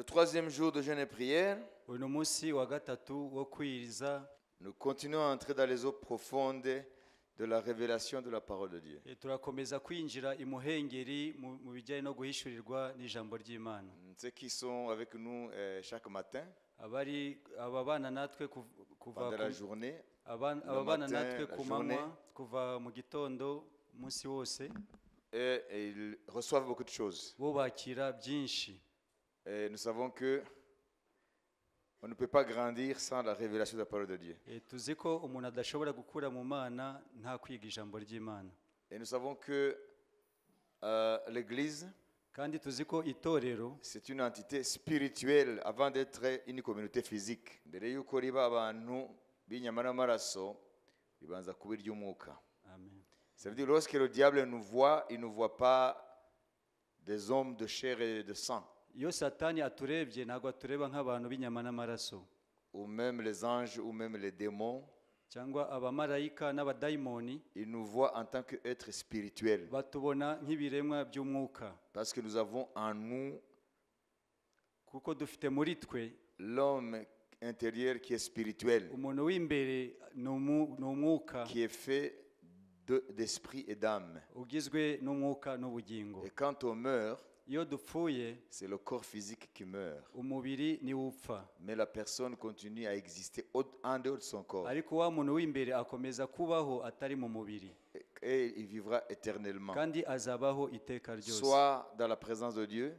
Le troisième jour de jeûne et prière, Uyu ni umunsi wa gatatu wo kwiriza. Nous continuons à entrer dans les eaux profondes de la révélation de la parole de Dieu. Turakomeza kwinjira imuhengeri mu bijyanye no guhishurirwa n'ijambo ry'Imana. Ceux qui sont avec nous chaque matin, Abari ababana natwe kuva pendant la journée, le ababana matin, natwe la ku journée, manywa kuva mu gitondo umunsi wose, et ils reçoivent beaucoup de choses. Bo bakira byinshi. Et nous savons que on ne peut pas grandir sans la révélation de la parole de Dieu. Tuzi ko umuntu adashobora gukura mu Mana nta kwiga ijambo ry'Imana. Et nous savons que l'Église, Kandi tuzi ko itorero c'est une entité spirituelle avant d'être une communauté physique. Mbere yuko riba abantu b'inyama n'amaraso, ribanza kuba iry'umwuka. Amen. Ça veut dire, lorsque le diable nous voit, il ne voit pas des hommes de chair et de sang, Iyo Satani aturebye ntabwo atureba nk'abantu b'inyama n'amaraso, ou même les anges, ou même les démons. Cyangwa abamarayika n'abadayimoni. Il nous voit en tant qu'êtres spirituels. Batubona nk'ibiremwa by'umwuka. Parce que nous avons en nous Kuko dufite muri twe l'homme intérieur qui est spirituel, umuntu w'imbere ni umwuka, qui est fait d'esprit et d'âme. Ugizwe n'umwuka n'ubugingo. Et quand on meurt, Iyo dupfuye, c'est le corps physique qui meurt. Umubiri niwo upfa. Mais la personne continue à exister en dehors de son corps. Ariko wa muntu w'imbere akomeza kubaho atari mu mubiri. Et il vivra éternellement. Kandi azabaho iteka ryose. Soit dans la présence de Dieu,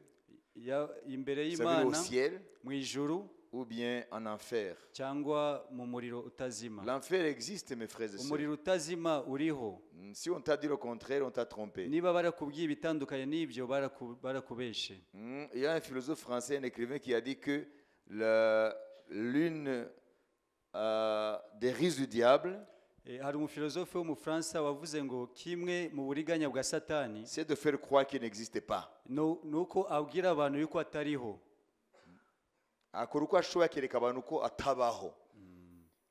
Imbere ça veut dire au y'Imana, ciel, mu ijuru, ou bien en enfer. Cyangwa mu muriro utazima. L'enfer existe, mes frères et sœurs. Umuriro utazima uriho. Si on t'a dit le contraire, on t'a trompé. Niba barakubwiye ibitandukanye n'ibyo, barakubeshe. Il y a un philosophe français, un écrivain qui a dit que l'une des ruses du diable, Hari umufilozofe w'umufaransa wavuze ngo kimwe mu buriganya bwa Satani c'est de faire croire qu'il n'existe pas. Ni uko abwira abantu yuko atariho. Akora uko ashoboye akereka abantu ko atabaho.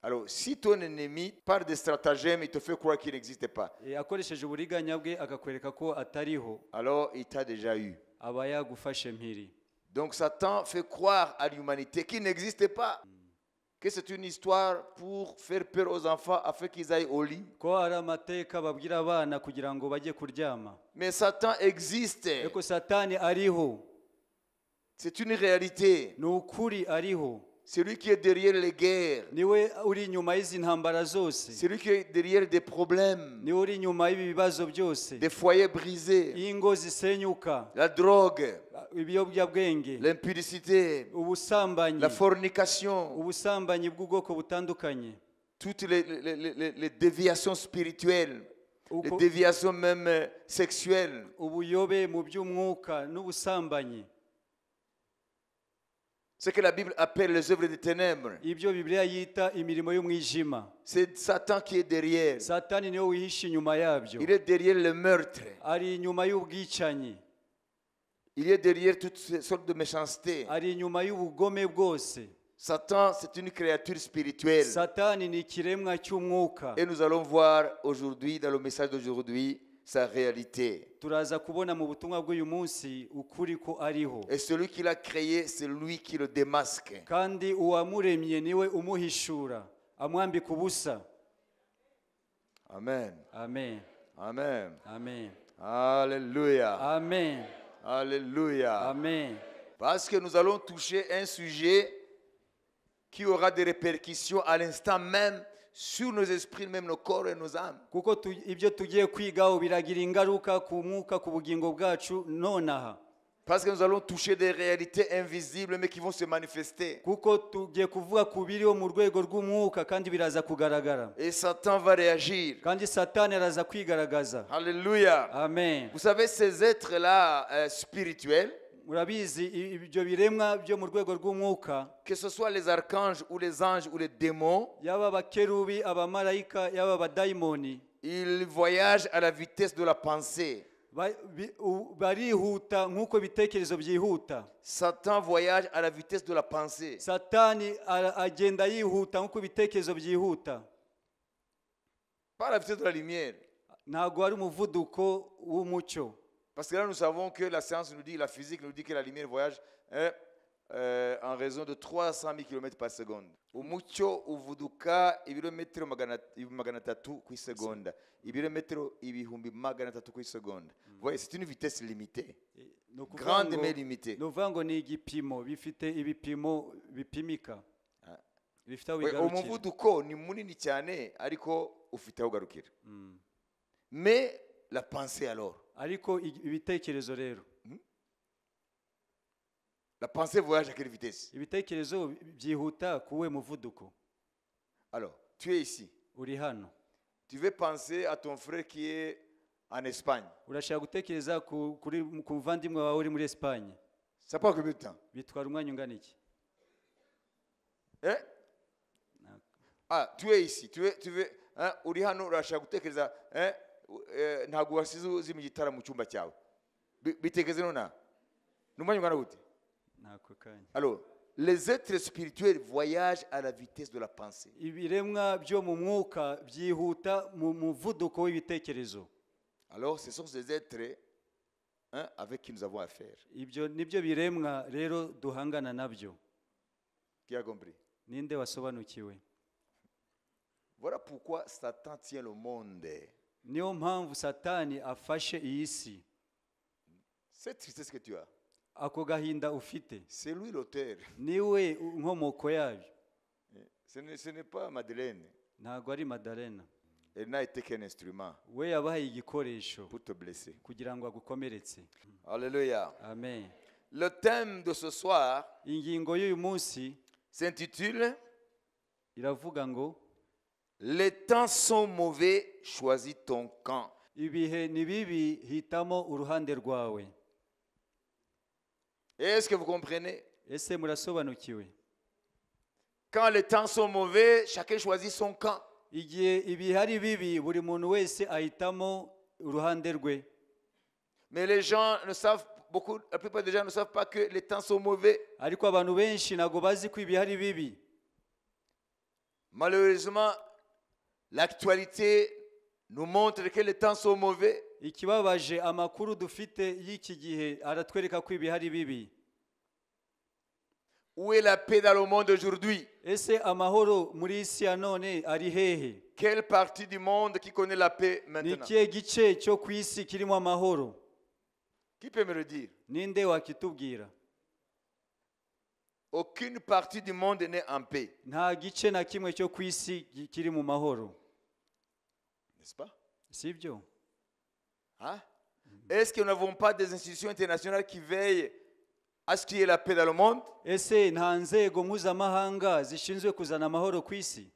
Alors, si ton ennemi, par des stratagèmes, il te fait croire qu'il n'existe pas, Akoresheje uburiganya bwe akakwereka ko atariho, alors il t'a déjà eu. Aba yagufashe mpiri. Donc Satan fait croire à l'humanité qu'il n'existe pas. Que c'est une histoire pour faire peur aux enfants afin qu'ils aillent au lit. Ko ari amateka babwira abana kugira ngo bajye kuryama. Mais Satan existe. Ariko Satani ariho. C'est une réalité. Ni ukuri ariho. C'est lui qui est derrière les guerres. Niwe uri inyuma y'izi ntambara zose. C'est lui qui est derrière des problèmes. Niwe uri inyuma y'ibi bibazo byose. Des foyers brisés. Ingo zisenyuka. La drogue. Ibiyobyabwenge. L'impudicité. Ubusambanyi. La fornication. Ubusambanyi bw'ubwoko butandukanye. Toutes les déviations spirituelles. Les déviations même sexuelles. Ubuyobe mu by'umwuka n'ubusambanyi. Ce que la Bible appelle les œuvres des ténèbres. Ibyo Bibiliya yita imirimo y'umwijima. C'est Satan qui est derrière. Satani niwe wihishe inyuma yabyo. Il est derrière le meurtre. Ari inyuma y'ubwicanyi. Il est derrière toutes sortes de méchancetés. Ari inyuma y'ubugome bwose. Satan, c'est une créature spirituelle. Satani ni ikiremwa cy'umwuka. Et nous allons voir aujourd'hui, dans le message d'aujourd'hui, sa réalité. Turaza kubona mu butumwa bw'uyu munsi ukuri ko ariho. Et celui qui l'a créé, c'est lui qui le démasque. Kandi uwamuremye niwe umuhishura, amwambika ubusa. Amen. Amen. Amen. Amen. Alléluia. Amen. Alléluia. Amen. Parce que nous allons toucher un sujet qui aura des répercussions à l'instant même sur nos esprits, même nos corps et nos âmes. Kuko ibyo tugiye kwigaho biragira ingaruka ku mwuka ku bugingo bwacu nonaha. Parce que nous allons toucher des réalités invisibles mais qui vont se manifester. Kuko tugiye kuvuga ku biriho mu rwego rw'umwuka kandi biraza kugaragara. Et Satan va réagir. Kandi Satani araza kwigaragaza. Alléluia. Amen. Vous savez, ces êtres-là spirituels, Murabizi ibyo biremwa byo mu rwego rw'umwuka, que ce soit les archanges ou les anges ou les démons, yaba abakerubi, abamarayika, yaba abadayimoni, ils voyagent à la vitesse de la pensée. Barihuta nk'uko ibitekerezo byihuta. Satan voyage à la vitesse de la pensée. Satani agenda yihuta nk'uko ibitekerezo byihuta. Pas à la vitesse de la lumière. Ntabwo ari umuvuduko w'umucyo. Parce que là, nous savons que la science nous dit, la physique nous dit que la lumière voyage, hein, en raison de 300 000 km par seconde. Umucyo uvuduka ibirometero 300 ku isegonda, ibirometero 300,000 ku isegonda. Vous voyez, c'est une vitesse limitée, Ni ukuvuga grande ngo- mais limitée. Ni ukuvuga ngo ni igipimo, bifite ibipimo bipimika, bifite aho We, bigarukira. Umuvuduko ni munini cyane, ariko ufite aho ugarukira. Mais la pensée alors, Ariko ibitekerezo rero, la pensée voyage à quelle vitesse? Ibitekerezo byihuta kuwe muvuduko? Alors, tu es ici, Uri hano, tu veux penser à ton frère qui est en Espagne. Urashaka gutekereza ku muvandimwe wawe uri muri Esipanye. Ça prend combien de temps? Bitwara umwanya ungana iki? Hein? Ah, tu es ici, tu veux, hein, uri hano, urashaka gutekereza, hein, ntabwo wasize uzimya igitara mu cyumba cyawe. Bitekereze nonaha. Ni umwanya ungana gute? Ntako kanya. Alors, les êtres spirituels voyagent à la vitesse de la pensée. Ibiremwa byo mu mwuka byihuta mu muvuduko w'ibitekerezo. Alors, ce sont ces êtres, hein, avec qui nous avons affaire. Ibyo nibyo biremwa rero duhangana nabyo. Qui a compris? Ninde wasobanukiwe? Voilà pourquoi Satan tient le monde. Niyo mpamvu Satani afashe iyi si. Cette tristesse que tu as, Ako gahinda ufite, c'est lui l'auteur. Niwe inkomoko yayo. Ce n'est pas Madeleine. Ntabwo ari Madalena. Elle n'a été qu'un instrument We yabahaye igikoresho pour te blesser. Kugira ngo agukomeretse. Alléluia. Amen. Le thème de ce soir Ingingo y'uyu munsi s'intitule iravuga ngo Les temps sont mauvais, choisis ton camp. Ibihe ni bibi, hitamo uruhande rwawe. Est-ce que vous comprenez? Ese murasobanukiwe? Quand les temps sont mauvais, chacun choisit son camp. Igihe ibihe ari bibi, buri muntu wese ahitamo uruhande rwe. Mais les gens ne savent, beaucoup, la plupart des gens ne savent pas que les temps sont mauvais. Ariko abantu benshi ntabwo bazi ko ibihe ari bibi. Malheureusement, l'actualité nous montre que les temps sont mauvais. Ikibabaje, amakuru dufite y'iki gihe aratwereka ko ibihe ari bibi. Où est la paix dans le monde aujourd'hui? Ese amahoro muri isi ya none ari hehe? Quelle partie du monde qui connaît la paix Ni maintenant? Ikihe gice cyo ku isi kirimo amahoro? Qui peut me le dire? Ninde wakitubwira? Aucune partie du monde n'est en paix, Nta gice na kimwe cyo ku isi kiri mu mahoro. N'est-ce pas? Sibyo? Hein? Est-ce que nous n'avons pas des institutions internationales qui veillent à ce qu'il y ait la paix dans le monde? Ese nta nzego mpuzamahanga zishinzwe kuzana amahoro ku isi?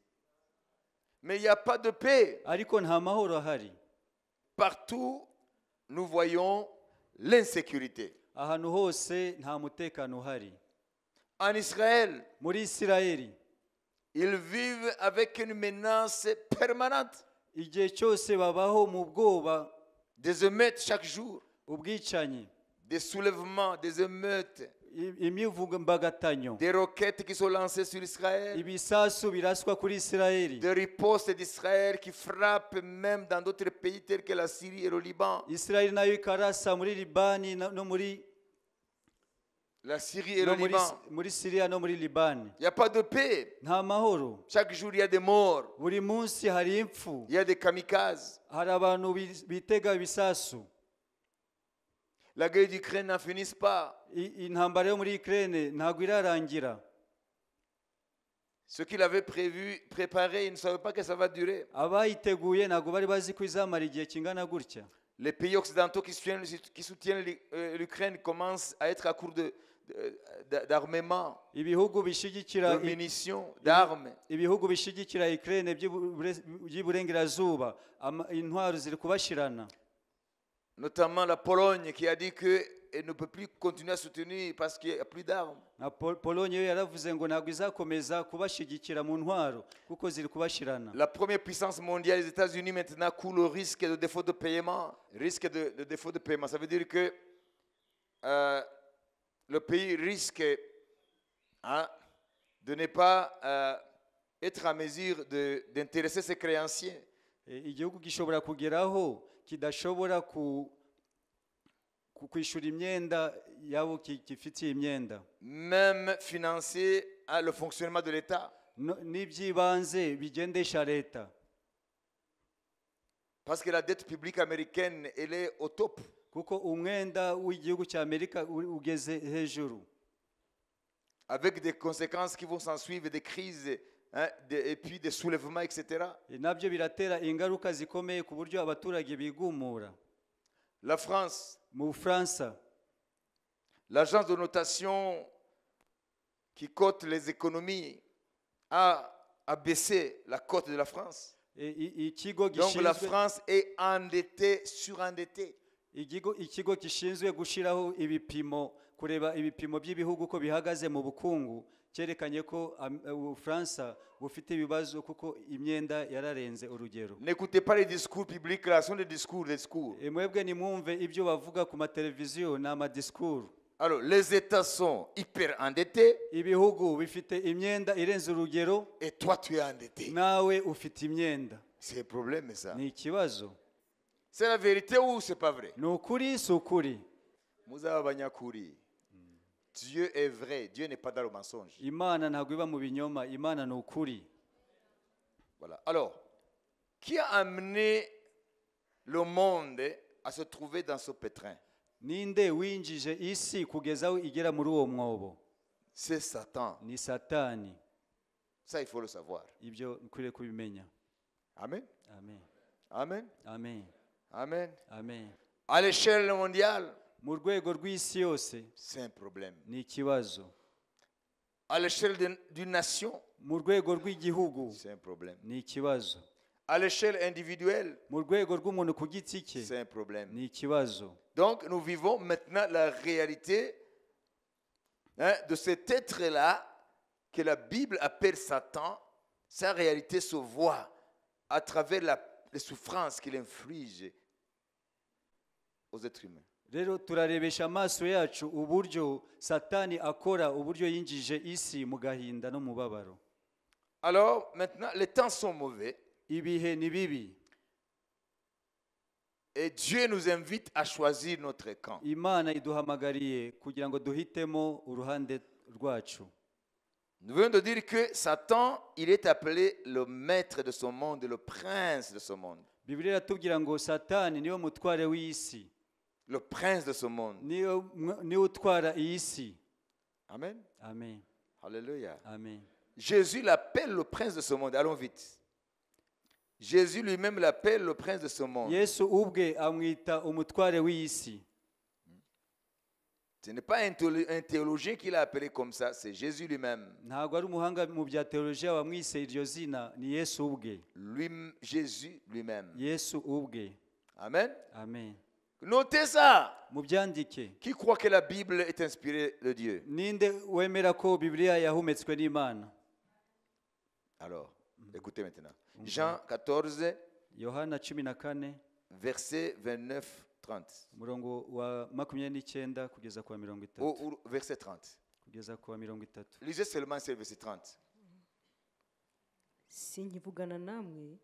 Mais il n'y a pas de paix. Ariko nta mahoro ahari. Partout, nous voyons l'insécurité. Ahantu hose nta mutekano uhari. En Israël, Muri Isirayeli, ils vivent avec une menace permanente. Igihe cyose babaho mu bwoba. Des émeutes chaque jour, Ubwicanyi, des soulèvements, des émeutes, imyivumbagatanyo, des roquettes qui sont lancées sur Israël, ibisasu biraswa kuri Isirayeli, des ripostes d'Israël qui frappent même dans d'autres pays tels que la Syrie et le Liban. Isirayeli nayo ikarasa muri Libani no muri La Syrie et no le muri, Liban. Muri Siriya no muri Libani. Il n'y a pas de paix. Nta mahoro. Chaque jour, il y a des morts. Buri munsi hari impfu. Il y a des kamikazes. Hari abantu bitega ibisasu. La guerre d'Ukraine n'en finit pas. Intambara yo muri Ukraine ntabwo irarangira. Ce qu'il avait prévu, préparé, il ne savait pas que ça va durer. Abayiteguye ntabwo bari bazi ko izamara igihe kingana gutya. Les pays occidentaux qui soutiennent l'Ukraine commencent à être à court d'armement, Ibihugu bishyigikira de munitions, d'armes. Ibihugu bishyigikira Ukraine by'iburengerazuba, intwaro ziri kubashirana. Notamment la Pologne qui a dit qu'elle ne peut plus continuer à soutenir parce qu'il n'y a plus d'armes. Nka Pologne yo yaravuze ngo ntabwo izakomeza kubashyigikira mu ntwaro kuko ziri kubashirana. La première puissance mondiale, les États-Unis, maintenant court le risque de défaut de paiement. Risque de défaut de paiement. Ça veut dire que le pays risque, hein, de ne pas être en mesure d'intéresser ses créanciers. Igihugu gishobora kugeraho kidashobora ku, Kwishyura imyenda yabo gifitiye imyenda. Même financer, hein, le fonctionnement de l'État. N'iby'ibanze bigendesha leta. Parce que la dette publique américaine, elle est au top. Kuko umwenda w'igihugu cya Amerika ugeze hejuru. Avec des conséquences qui vont s'en suivre, des crises, hein, et puis des soulèvements, etc. Nabyo biratera ingaruka zikomeye ku buryo abaturage bigumura. La France, Mu Bufaransa, l'agence de notation qui cote les économies a abaissé la cote de la France. Ikigo Donc la gishinzwe France est endettée, surendettée. Ikigo gishinzwe gushyiraho ibipimo, kureba ibipimo by'ibihugu uko bihagaze mu bukungu, cyerekanye ko Ubufaransa bufite ibibazo kuko imyenda yararenze urugero. N'écoutez pas les discours publics, là, ce sont des discours, des discours. Mwebwe nimwumve ibyo bavuga ku mateleviziyo, ni amadisikuru. Alors, les États sont hyper endettés Ibihugu bifite imyenda irenze urugero. Et toi, tu es endetté. Nawe ufite imyenda. C'est un problème, ça. Ni ikibazo. C'est la vérité ou c'est pas vrai? Ni ukuri, si ukuri? Muzaba abanyakuri. Dieu est vrai. Dieu n'est pas dans le mensonge. Imana ntabwo iba mu binyoma, Imana ni ukuri. Voilà. Alors, qui a amené le monde à se trouver dans ce pétrin? Ninde winjije isi kugeza aho igera muri uwo mwobo? C'est Satan. Ni Satani. Ça, il faut le savoir. Ibyo ukwiriye kubimenya. Amen. Amen. Amen. Amen. Amen. Amen. À l'échelle mondiale, Mu rwego rw'isi yose, c'est un problème. Ni ikibazo. À l'échelle d'une nation, Mu rwego rw'igihugu, c'est un problème. Ni ikibazo. À l'échelle individuelle, Mu rwego rw'umuntu ku giti cye, c'est un problème. Ni ikibazo. Donc, nous vivons maintenant la réalité, hein, de cet être-là que la Bible appelle Satan. Sa réalité se voit à travers les souffrances qu'il inflige aux êtres humains. Rero turarebesha amaso yacu uburyo Satani akora, uburyo yinjije isi mu gahinda no mu mubabaro. Alors, maintenant, les temps sont mauvais Ibihe ni bibi. Et Dieu nous invite à choisir notre camp. Imana iduhamagariye kugira ngo duhitemo uruhande rwacu. Nous venons de dire que Satan, il est appelé le maître de ce monde, le prince de ce monde. Bibiliya iratubwira ngo Satani niwe mutware w'isi. Le prince de ce monde. Niwe utwara iyi si. Amen. Amen. Alléluia. Amen. Jésus l'appelle le prince de ce monde. Allons vite. Jésus lui-même l'appelle le prince de ce monde. Yesu ubwe amwita umutware w'iyi si. Ce n'est pas un théologien qui l'a appelé comme ça, c'est Jésus lui-même. Ntabwo ari umuhanga mu bya teolojiya wamwise iryo zina, ni Yesu ubwe. Lui, Jésus lui-même. Yesu ubwe. Amen. Amen. Notez ça. Mubyandike. Qui croit que la Bible est inspirée de Dieu? Ninde wemera ko Bibiliya yahumetswe n'Imana? Alors, écoutez maintenant. Jean 14, Yohana 14, verset 29, 30. Umurongo wa 29 kugeza ku wa 30. Ou verset 30. Kugeza ku wa 30. Lisez seulement ce verset 30. Sinkivugana namwe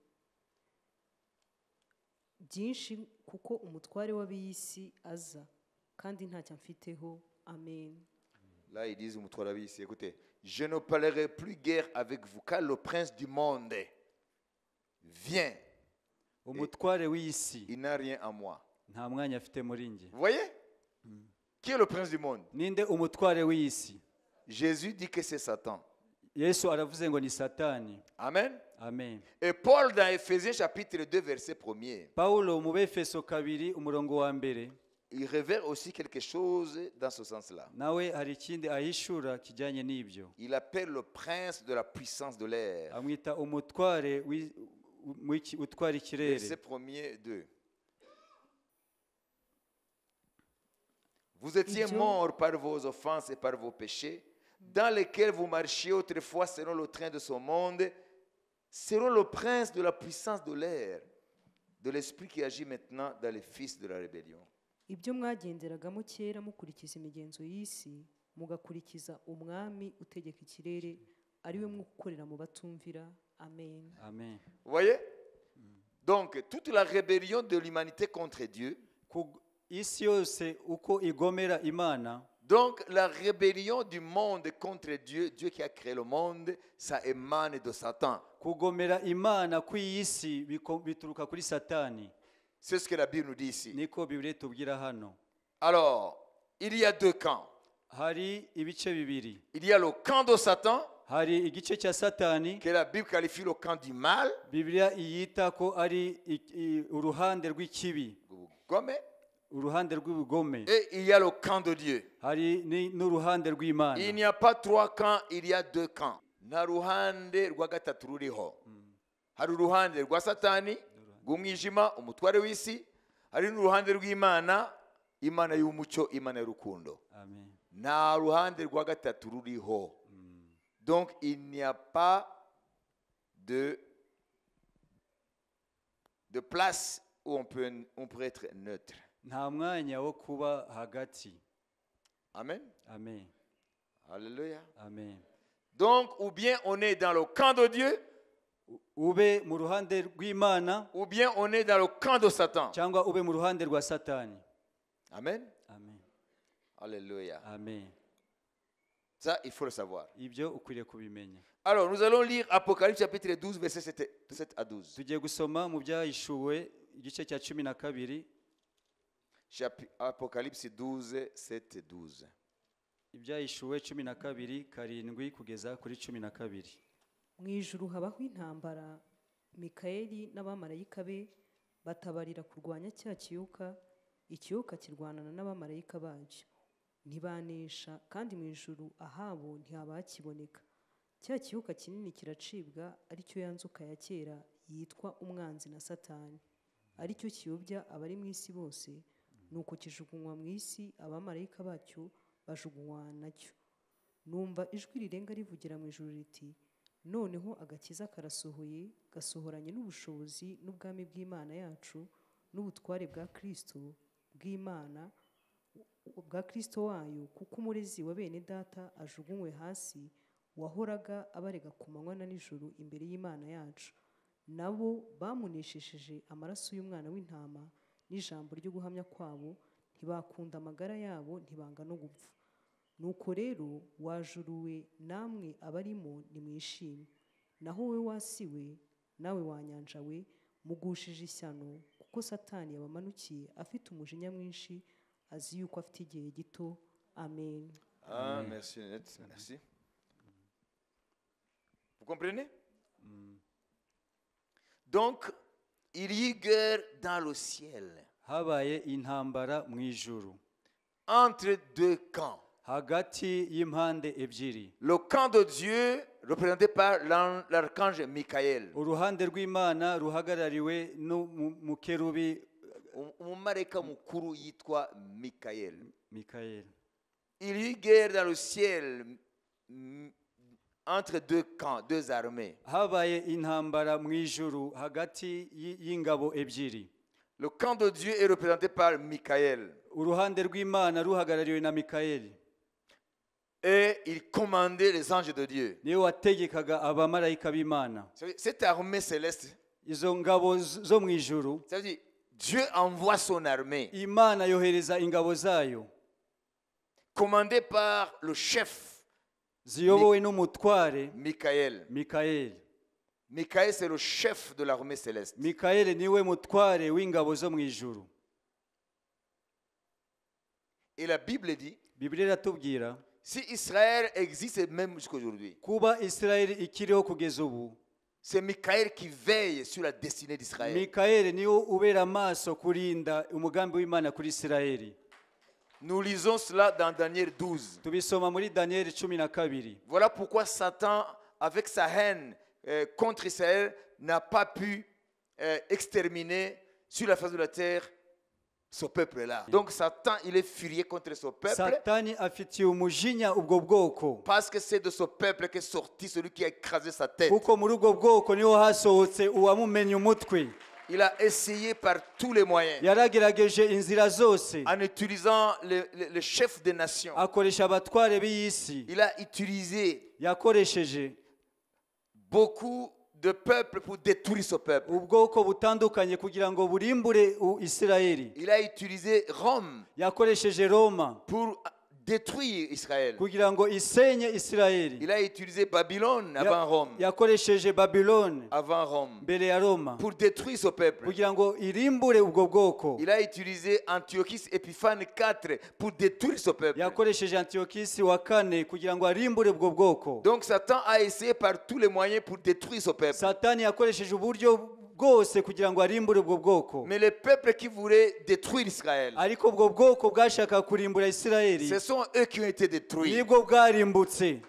byinshi kuko umutware w'ab'isi aza kandi ntacyo amfiteho. Amen. Là, ils disent, umutware w'ab'isi, écoutez, je ne parlerai plus guère avec vous, car le prince du monde vient. Umutware w'isi Il n'a rien en moi. Nta mwanya afite muri njye. Vous voyez? Qui est le prince du monde? Ninde umutware w'isi? Jésus dit que c'est Satan. Yesu aravuze ngo ni Satani. Amen. Amen. Et Paul, dans Éphésiens chapitre 2, verset 1er, Pawulo mu Befeso 2 umurongo wa mbere, il révèle aussi quelque chose dans ce sens-là. Nawe hari ikindi ahishura kijyanye n'ibyo. Il appelle le prince de la puissance de l'air. Amwita umutware utwara ikirere. Verset 1er, 2. Vous étiez Idiot. Morts par vos offenses et par vos péchés, dans lesquels vous marchiez autrefois selon le train de ce monde, selon le prince de la puissance de l'air, de l'esprit qui agit maintenant dans les fils de la rébellion. Ibyo mwagenderagamo kera mukurikiza imigenzo y'isi, mugakurikiza umwami utegeka ikirere, ari we mwuka ukorera mu batumvira. Amen. Amen. Vous voyez? Donc, toute la rébellion de l'humanité contre Dieu, Isi yose uko igomera Imana. Donc la rébellion du monde contre Dieu, Dieu qui a créé le monde, ça émane de Satan. Kugomera Imana kw'iyi si bituruka kuri Satani. C'est ce que la Bible nous dit ici. Niko Bibiliya itubwira hano. Alors, il y a deux camps. Hari ibice bibiri. Il y a le camp de Satan, Hari igice cya Satani, que la Bible qualifie le camp du mal, Bibiliya iyita ko ari uruhande rw'ikibi, Gome, uruhande rw'ubugome. Et il y a le camp de Dieu. Hari n'uruhande rw'Imana. Il n'y a pas trois camps, il y a deux camps. Nta ruhande rwa gatatu ruriho. Hari uruhande rwa Satani rw'umwijima, umutware w'isi, hari n'uruhande rw'Imana, Imana y'umucyo, Imana y'urukundo. Amen. Nta ruhande rwa gatatu ruriho. Donc il n'y a pas de place où on pourrait être neutre. Nta mwanya wo kuba hagati. Amen. Amen. Alléluia. Amen. Donc, ou bien on est dans le camp de Dieu, Ube mu ruhande rw'Imana, ou bien on est dans le camp de Satan. Cyangwa ube mu ruhande rwa Satani. Amen. Amen. Alléluia. Amen. Ça, il faut le savoir. Ibyo ukwiriye kubimenya. Alors, nous allons lire Apocalypse chapitre 12, versets 7 à 12. Tugiye gusoma mu Byahishuwe igice cya 12. Apocalypse 12, 7 et 12. Ibyahishuwe 12, 7 kugeza kuri 12. Mu ijuru habaho intambara, Mikayeli n'abamarayika be batabarira kurwanya cya kiyoka, ikiyoka kirwanana n'abamarayika bacyo. Ntibanesha, kandi mu ijuru ahabo ntihabakiboneka. Cya kiyoka kinini kiracibwa, aricyo ya nzoka ya kera yitwa umwanzi na Satani, aricyo kiyobya abari mu isi bose. Nuko kijugunywa mu isi, abamarayika bacyo bajugunywa nacyo. Numva ijwi rirenga rivugira mu ijuru riti: noneho agakiza karasohoye, gasohoranye n'ubushobozi n'ubwami bw'Imana yacu n'ubutware bwa Kristo bw'Imana bwa Kristo wayo, kuko umurezi wa bene data ajugunywe hasi, wahoraga abarega ku manywa na nijoro imbere y'Imana yacu. Nabo bamuneshesheje amaraso y'umwana w'intama n'ijambo ryo guhamya kwabo, ntibakunda amagara yabo, ntibanga no gupfa. Nuko rero wajuruwe namwe abarimo nimwishime, naho we wasiwe nawe wanyanja we mugushije ishyano, kuko Satani yabamanukiye afite umujinya mwinshi, azi yuko afite igihe gito. Amen. Ah, merci, Annette. Merci. Vous comprenez? Donc, il y eut guerre dans le ciel. Habaye intambara mu ijuru. Entre deux camps. Hagati y'impande ebyiri. Le camp de Dieu représenté par l'archange Michael. Uruhande rw'Imana ruhagarariwe n'umukerubi, Umumarayika mukuru yitwa Michael. Michael. Il y eut guerre dans le ciel entre deux camps, deux armées. Habaye intambara mu ijuru hagati y'ingabo ebyiri. Le camp de Dieu est représenté par Michael. Uruhande rw'Imana ruhagarariwe na Michael. Et il commandait les anges de Dieu. Niwe wategekaga abamarayika b'Imana. Ça veut dire, cette armée céleste, Izo ngabo zo mu ijuru, ça veut dire Dieu envoie son armée, Imana yohereza ingabo zayo, commandée par le chef ziyobowe n'umutware Michael. Michael. Michael, c'est le chef de l'armée céleste. Michael niwe mutware w'ingabo zo mu ijuru. Et la Bible dit, Bibiliya iratubwira, si Israël existe même jusqu'aujourd'hui, kuba Israel ikiriho kugeza ubu, c'est Michael qui veille sur la destinée d'Israël. Michael niwe ubera amaso kurinda umugambi w'Imana kuri Israel. Nous lisons cela dans Daniel 12. Tubisoma muri Daniel 12. Voilà pourquoi Satan, avec sa haine contre Israël, n'a pas pu exterminer sur la face de la terre ce peuple-là. Donc Satan, il est furieux contre ce peuple. Satani afitiye umujinya ubwo bwoko. Parce que c'est de ce peuple qu'est sorti celui qui a écrasé sa tête. Kuko muri ubwo bwoko niho hasohotse uwamumenye umutwe. Il a essayé par tous les moyens. Yaragerageje inzira zose. En utilisant le chef des nations. Akoresha abatware b'iyisi. Il a utilisé Yakoresheje beaucoup de peuples pour détruire ce peuple. Ubwoko butandukanye kugira ngo burimbure Isirayeli. Il a utilisé Rome Yakoresheje Roma pour détruire Israël. Kugira ngo isenye Isirayeli. Il a utilisé Babylone avant Rome. Yakoresheje Babiloni Avant Rome. Mbere ya Roma Pour détruire ce peuple. Kugira ngo irimbure ubwo bwoko. Il a utilisé Antiochus Épiphane IV pour détruire ce peuple. Yakoresheje Antiyokisi wa kane kugira ngo arimbure ubwo bwoko. Donc Satan a essayé par tous les moyens pour détruire ce peuple. Satani yakoresheje uburyo bwose kugira ngo arimbure ubwo bwoko. Mais les peuples qui voulaient détruire Israël, Ariko ubwo bwoko bwashaka kurimbura Isirayeli ce sont eux qui ont été détruits. Nibwo bwarimbutse.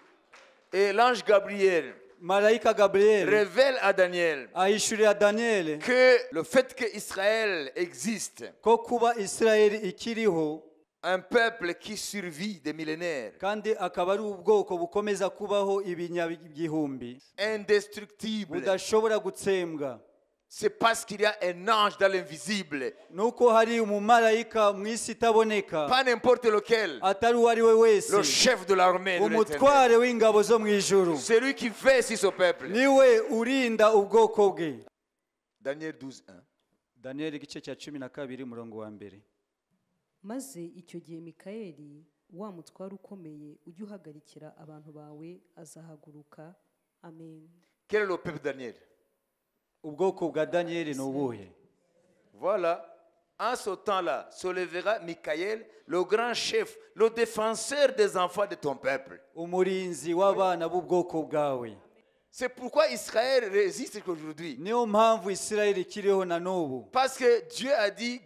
Et l'ange Gabriel Marayika Gabriel révèle à Daniel ahishurira Daniyeli que le fait que Israël existe, ko kuba Isirayeli ikiriho, un peuple qui survit des millénaires, kandi akaba ari ubwoko bukomeza kubaho ibinyagihumbi, indestructible, budashobora gutsembwa, c'est parce qu'il y a un ange dans l'invisible, nuko hari umumarayika mu isi itaboneka, pas n'importe lequel, atari uwo ari we wese, le chef de l'armée de l'Éternel, umutware w'ingabo zo mu ijuru, celui qui veille sur ce peuple. Niwe urinda ubwoko bwe. Daniel 12, 1. Daniyeli igice cya 12 umurongo wa mbere. Maze icyo gihe Mikayeli wa mutware ukomeye ujya uhagarikira abantu bawe azahaguruka. Amen. Quel est le peuple de Daniel? Ubwoko bwa Daniyeli ni ubuhe? Voilà. En ce temps-là, se lèvera Michael, le grand chef, le défenseur des enfants de ton peuple. Umurinzi w'abana b'ubwoko bwawe. C'est pourquoi Israël résiste aujourd'hui. Niyo mpamvu Isirayeli ikiriho na n'ubu. Parce que Dieu a dit,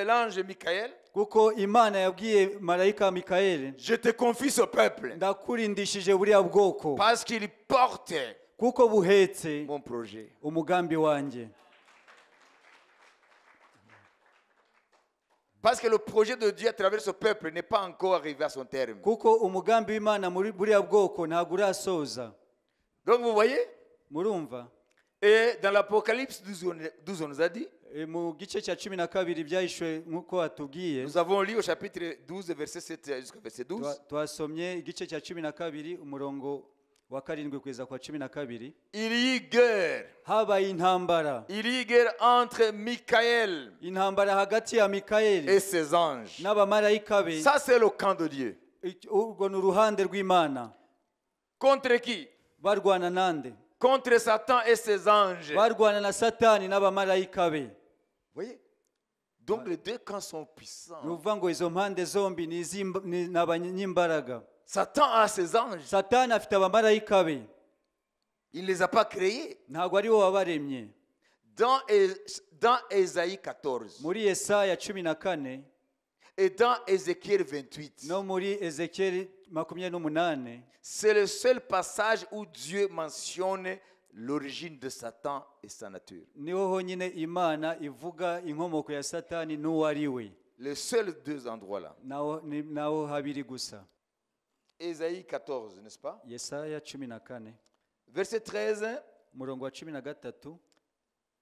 l'ange Michael, Kuko Imana yabwiye marayika Mikayeli, je te confie ce peuple. Ndakurindishije buriya bwoko. Parce qu'il porte Kuko buhetse mon projet. Umugambi wanjye. Parce que le projet de Dieu à travers ce peuple n'est pas encore arrivé à son terme. Kuko umugambi w'Imana muri buriya bwoko ntabwo urasoza. Donc vous voyez? Murumva? Et dans l'Apocalypse 12, 12, on nous a dit, E, mu gice cya 12 byahishwe nk'uko hatubwiye, nous avons lu au chapitre 12, verset 7 jusqu'au verset 12. Twasomye igice cya 12 umurongo wa karindwi kugeza kwa 12. Il y eut guerre. Habaye intambara. Il y eut guerre entre Michael Intambara hagati ya Mikayeli et ses anges. N'abamarayika be. Ça, c'est le camp de Dieu. Urwo ni uruhande rw'Imana. Contre qui? Barwana nande? Contre Satan et ses anges. Barwana na Satani n'abamarayika be. Vous voyez? Donc les deux camps sont puissants. Ni ukuvuga ngo izo mpande zombi ni ni abanyimbaraga. Satan a ses anges. Satani afite abamarayika be. Il ne les a pas créés. Ntabwo ari we wabaremye. Dans Ésaïe 14 Muri Yesaya 14 et dans Ézéchiel 28, no muri Ezekiyeli 28, c'est le seul passage où Dieu mentionne l'origine de Satan et sa nature. Niho honyine Imana ivuga inkomoko ya Satani n'uwo ari we. Les seuls deux endroits là. Naho ni naho habiri gusa. Ésaïe 14, n'est-ce pas? Yesaya 14, Verset 13 umurongo wa 13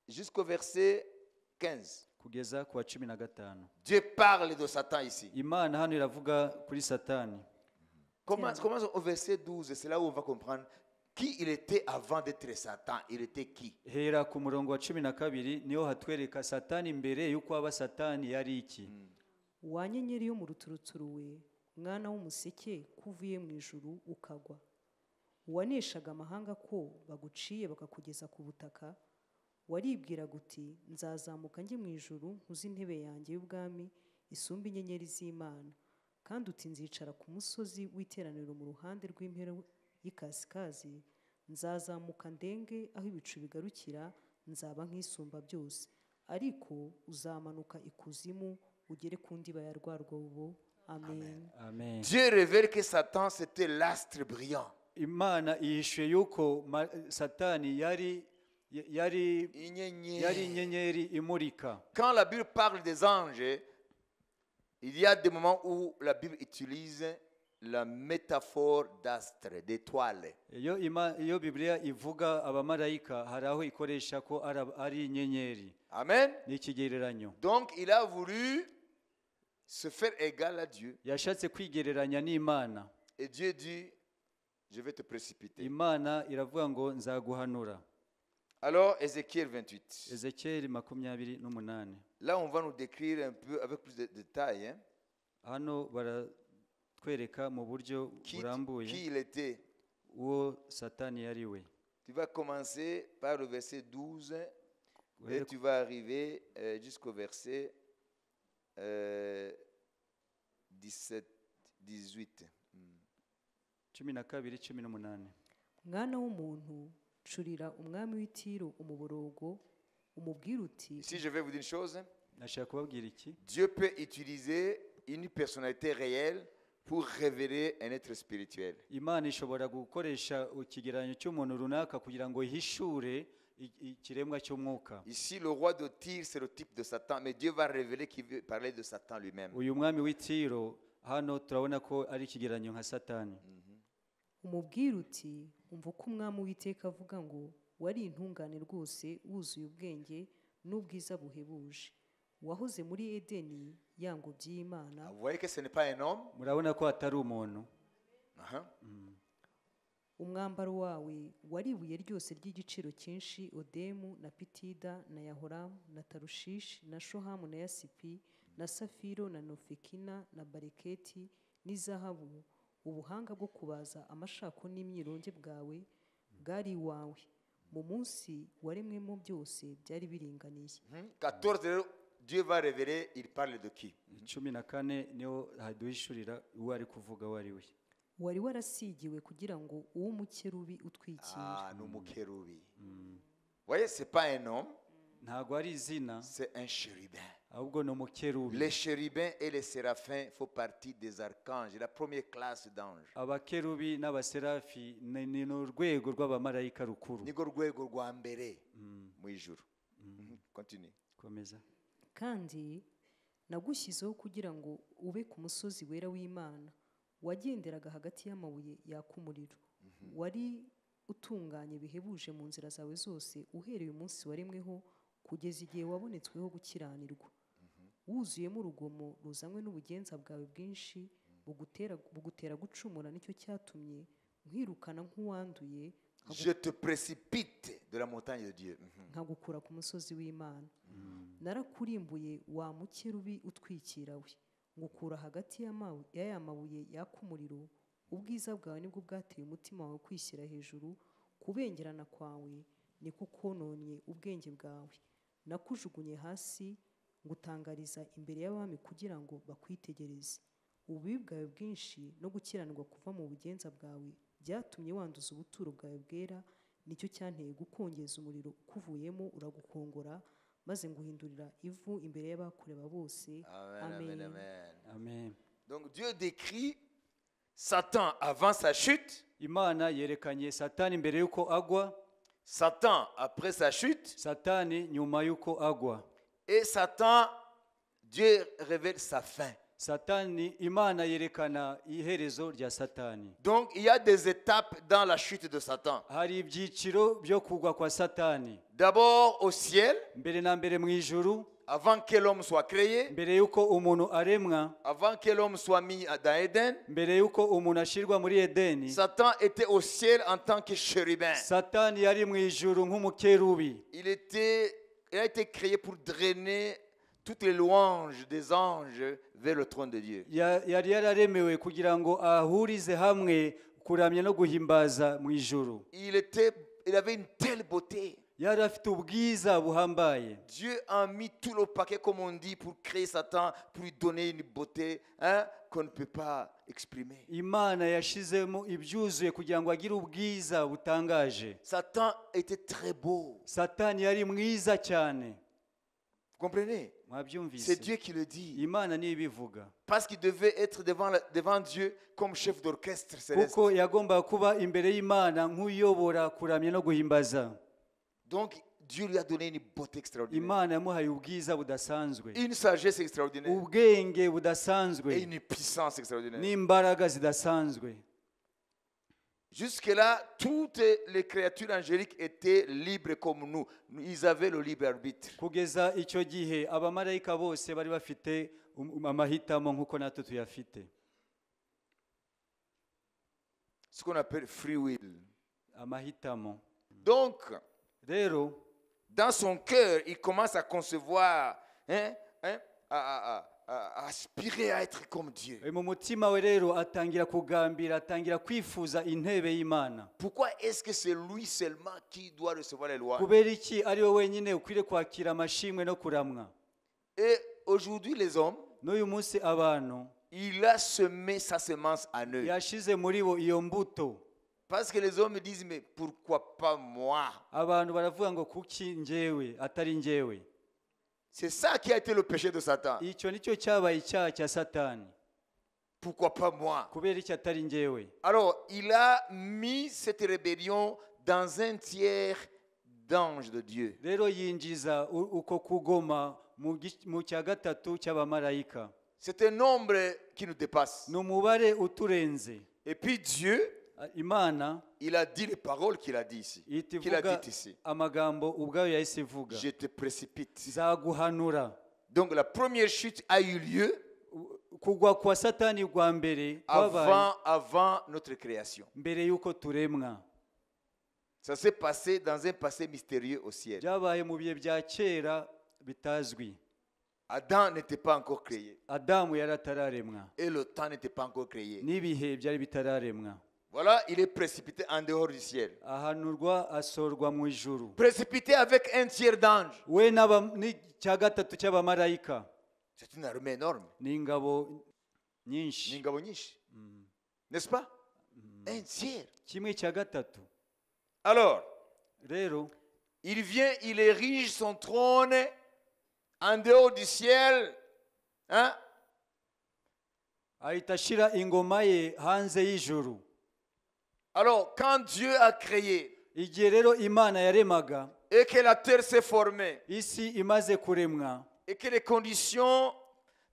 jusqu'au verset 15. Kugeza ku wa 15. Dieu parle de Satan ici. Imana hano iravuga kuri Satani. Commence au verset 12, c'est là où on va comprendre qui il était avant d'être Satan. Il était qui? Hera ku murongo wa 12 niho hatwereka Satani mbere y'uko aba Satani yari iki. Wa nyenyeri yo mu ruturuturu we, mwana w'umuseke ko uvuye mu ijuru ukagwa, uwaneshaga amahanga ko baguciye bakakugeza ku butaka, waribwiraga uti nzazamuka njye mu ijuru nkuze intebe yanjye y'ubwami isumba inyenyeri z'Imana, kandi uti nzicara ku musozi w'iteraniro mu ruhande rw'impero y'ikasikazi, nzazamuka ndenge aho ibicu bigarukira, nzaba nk'isumba byose, ariko uzamanuka ikuzimu ugere ku ndiba ya rwa rwobo. Amen. Amen. Dieu révèle que Satan, c'était l'astre brillant. Imana ihishuye yuko Satani yari Inyenyeri. Yari inyenyeri imurika. Quand la Bible parle des anges, il y a des moments où la Bible utilise la métaphore d'astre, d'étoile. Iyo Bibiliya ivuga abamarayika hari aho ikoresha ko ari inyenyeri. Amen. Ni ikigereranyo. Donc il a voulu se faire égal à Dieu. Yashatse kwigereranya n'Imana. Et Dieu dit, je vais te précipiter. Imana iravuga ngo nzaguhanura. Alors, Ézéchiel 28. Ezekiyeli 28. Là, on va nous décrire un peu avec plus de détails, hein, Hano baratwereka mu buryo burambuye qui il était. Uwo Satani yari we. Tu vas commencer par le verset 12 et Uhere tu vas arriver jusqu'au verset 17, 18. 12, 18. Mwana w'umuntu, curira umwami w'i Tiro umuborogo, umubwire uti Ici, je vais vous dire une chose. Nashaka kubabwira iki. Dieu peut utiliser une personnalité réelle pour révéler un être spirituel. Imana ishobora gukoresha ikigereranyo cy'umuntu runaka kugira ngo ihishure ikiremwa cy'umwuka. Ici, le roi de Tyr, c'est le type de Satan, mais Dieu va révéler qu'il veut parler de Satan lui-même. Uyu mwami w'i Tiro hano turabona ko ari ikigereranyo nka Satani. Umubwire uti umva uko Umwami Uwiteka avuga ngo wari intungane rwose, wuzuye ubwenge n'ubwiza buhebuje, wahoze muri Edeni ya ngobyi y'Imana. Ah, vous voyez que ce n'est pas un homme. Murabona ko atari umuntu. Umwambaro wawe wari ibuye ryose ry'igiciro cyinshi, odemu na pitida na yahoramu na tarushishi na shohamu na yasipi na safiro na nofekina na bareketi n'izahabu. Ubuhanga bwo kubaza amashako n'imyironge bwawe bwari iwawe mu munsi waremwemo, byose byari biringaniye. 14, rero, Dieu va révéler, il parle de qui? 14 niho haduhishurira uwo ari kuvuga uwo ari we. Wari warasigiwe kugira ngo uwo umukerubi utwikira. Ah, ni umukerubi. Vous voyez, ce n'est pas un homme, Ntabwo ari izina, c'est un chérubin. Ahubwo ni umukerubi. Les chérubins et les séraphins font partie des archanges, la première classe d'anges. Abakerubi n'abaserafi ni urwego rw'abamarayika rukuru. Niko rwego rwa mbere mu ijuru. Continue. Komeza. Kandi nagushyizeho kugira ngo ube ku musozi wera w'Imana, wagenderaga hagati y'amabuye yaka umuriro. Wari utunganye bihebuje mu nzira zawe zose uhereye umunsi waremweho kugeza igihe wabonetsweho gukiranirwa, wuzuyemo urugomo ruzanywe n'ubugenza bwawe bwinshi bugutera gucumura. Nicyo cyatumye nkwirukana nk'uwanduye, Je te précipite de la montagne de Dieu. Nkagukura ku musozi w'Imana. Narakurimbuye wa mukerubi utwikira we, ngukura hagati ya mabuye yaka umuriro. Ubwiza bwawe nibwo bwateye umutima wawe kwishyira hejuru, kubengerana kwawe niko kononye ubwenge bwawe. Nakujugunye hasi, ngutangariza imbere y'abami kugira ngo bakwitegereze. Ububi bwawe bwinshi no gukiranirwa kuva mu bugenza bwawe byatumye wanduza ubuturo bwawe bwera. Nicyo cyanteye gukongeza umuriro ukuvuyemo, uragukongora, maze nguhindurira ivu imbere y'abakureba bose. Amen, amen, Amen. Amen. Amen. Donc Dieu décrit Satan avant sa chute, Imana yerekanye Satani mbere y'uko agwa, Satan après sa chute, Satani nyuma y'uko agwa, et Satan, Dieu révèle sa fin. Satani Imana yerekana iherezo rya Satani. Donc il y a des étapes dans la chute de Satan. Hari ibyiciro byo kugwa kwa Satani. D'abord au ciel, Mbere na mbere mu ijuru, avant que l'homme soit créé, mbere y'uko umuntu aremwa, avant que l'homme soit mis dans Éden, mbere y'uko umuntu ashyirwa muri Edeni, Satan était au ciel en tant que chérubin. Satani yari mu ijuru nk'umukerubi. Il a été créé pour drainer toutes les louanges des anges vers le trône de Dieu. Yari yararemewe kugira ngo ahurize hamwe kuramya no guhimbaza mu ijuru. Il avait une telle beauté. Yari afite ubwiza buhambaye. Dieu a mis tout le paquet, comme on dit, pour créer Satan, pour lui donner une beauté, hein, qu'on ne peut pas exprimer. Imana yashizemo ibyuzuye kugira ngo agire ubwiza butangaje. Satan était très beau. Satani yari mwiza cyane. Vous comprenez? Mwabyumvise? C'est Dieu qui le dit. Imana niyo ibivuga. Parce qu'il devait être devant Dieu comme chef d'orchestre céleste. Kuko yagombaga kuba imbere y'Imana nk'uyobora kuramya no guhimbaza. Donc, Dieu lui a donné une beauté extraordinaire. Imana yamuhaye ubwiza budasanzwe, Une sagesse extraordinaire. Ubwenge budasanzwe, Et une puissance extraordinaire. N'imbaraga zidasanzwe. Jusque-là, toutes les créatures angéliques étaient libres comme nous. Ils avaient le libre arbitre. Kugeza icyo gihe abamarayika bose bari bafite amahitamo nk'uko natwe tuyafite. Ce qu'on appelle free will. Amahitamo. Donc, Rero Dans son cœur, il commence à concevoir, hein, hein, à aspirer à être comme Dieu. Mu mutima we rero atangira kugambira atangira kwifuza intebe y'Imana. Pourquoi est-ce que c'est lui seulement qui doit recevoir les lois? Kubera iki ari we wenyine ukwiriye kwakira amashimwe no kuramwa? Et aujourd'hui, les hommes, n'uyu munsi abantu il a semé sa semence en eux. Yashize muri bo iyo mbuto. Parce que les hommes disent, mais pourquoi pas moi? Abantu baravuga ngo kuki njyewe atari njyewe? C'est ça qui a été le péché de Satan. Icyo nicyo cyabaye icyaha cya Satani. Pourquoi pas moi? Kubera iki atari njyewe? Alors, il a mis cette rébellion dans un tiers d'anges de Dieu. Rero yinjiza uko kugoma mu mu cya gatatu cy'abamarayika. C'est un nombre qui nous dépasse. Ni umubare uturenze. Et puis Dieu, Imana il a dit les paroles qu'il a dit ici. Ihita Qu'il a ivuga dites ici. Amagambo ubwayo yahise ivuga. Je te précipite. Nzaguhanura. Donc la première chute a eu lieu kugwa kwa Satani rwa mbere kwabaye avant notre création. Mbere y'uko turemwa. Ça s'est passé dans un passé mystérieux au ciel. Byabaye mu bihe bya kera bitazwi. Adam n'était pas encore créé. Adamu yari atararemwa. Et le temps n'était pas encore créé. N'ibihe byari bitararemwa. Voilà, il est précipité en dehors du ciel. Ahanurwa asorwa mu ijuru. Précipité avec un tiers d'anges. We n'aba- n'icya gatatu cy'abamarayika. C'est une armée énorme. Ni ingabo nyinshi. Ni ingabo nyinshi. N'est-ce pas? Un tiers. Kimwe cya gatatu. Alors, rero il vient, il érige son trône en dehors du ciel. Hein? Ahita ashyira ingoma ye hanze y'ijuru. Alors, quand Dieu a créé igihe rero Imana yaremaga et que la terre s'est formée isi imaze kuremwa et que les conditions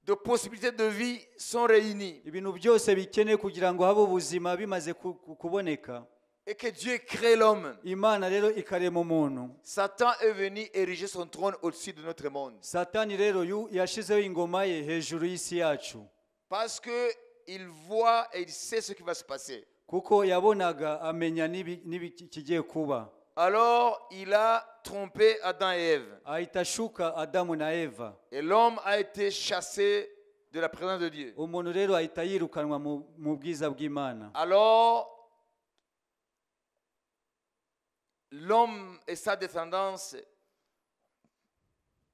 de possibilité de vie sont réunies ibintu byose bikenewe kugira ngo habe ubuzima bimaze kuboneka et que Dieu crée l'homme, Imana rero ikarema umuntu Satan est venu ériger son trône au-dessus de notre monde. Satani rero yashizeho ingoma ye hejuru y'isi yacu. Parce qu'il voit et il sait ce qui va se passer. Kuko yabonaga amenya ikigiye kuba. Alors, il a trompé Adam et Ève. Ahita ashuka Adamu na Eva. Et l'homme a été chassé de la présence de Dieu. Umuntu rero ahita yirukanwa mu bwiza bw'Imana. Alors, l'homme et sa descendance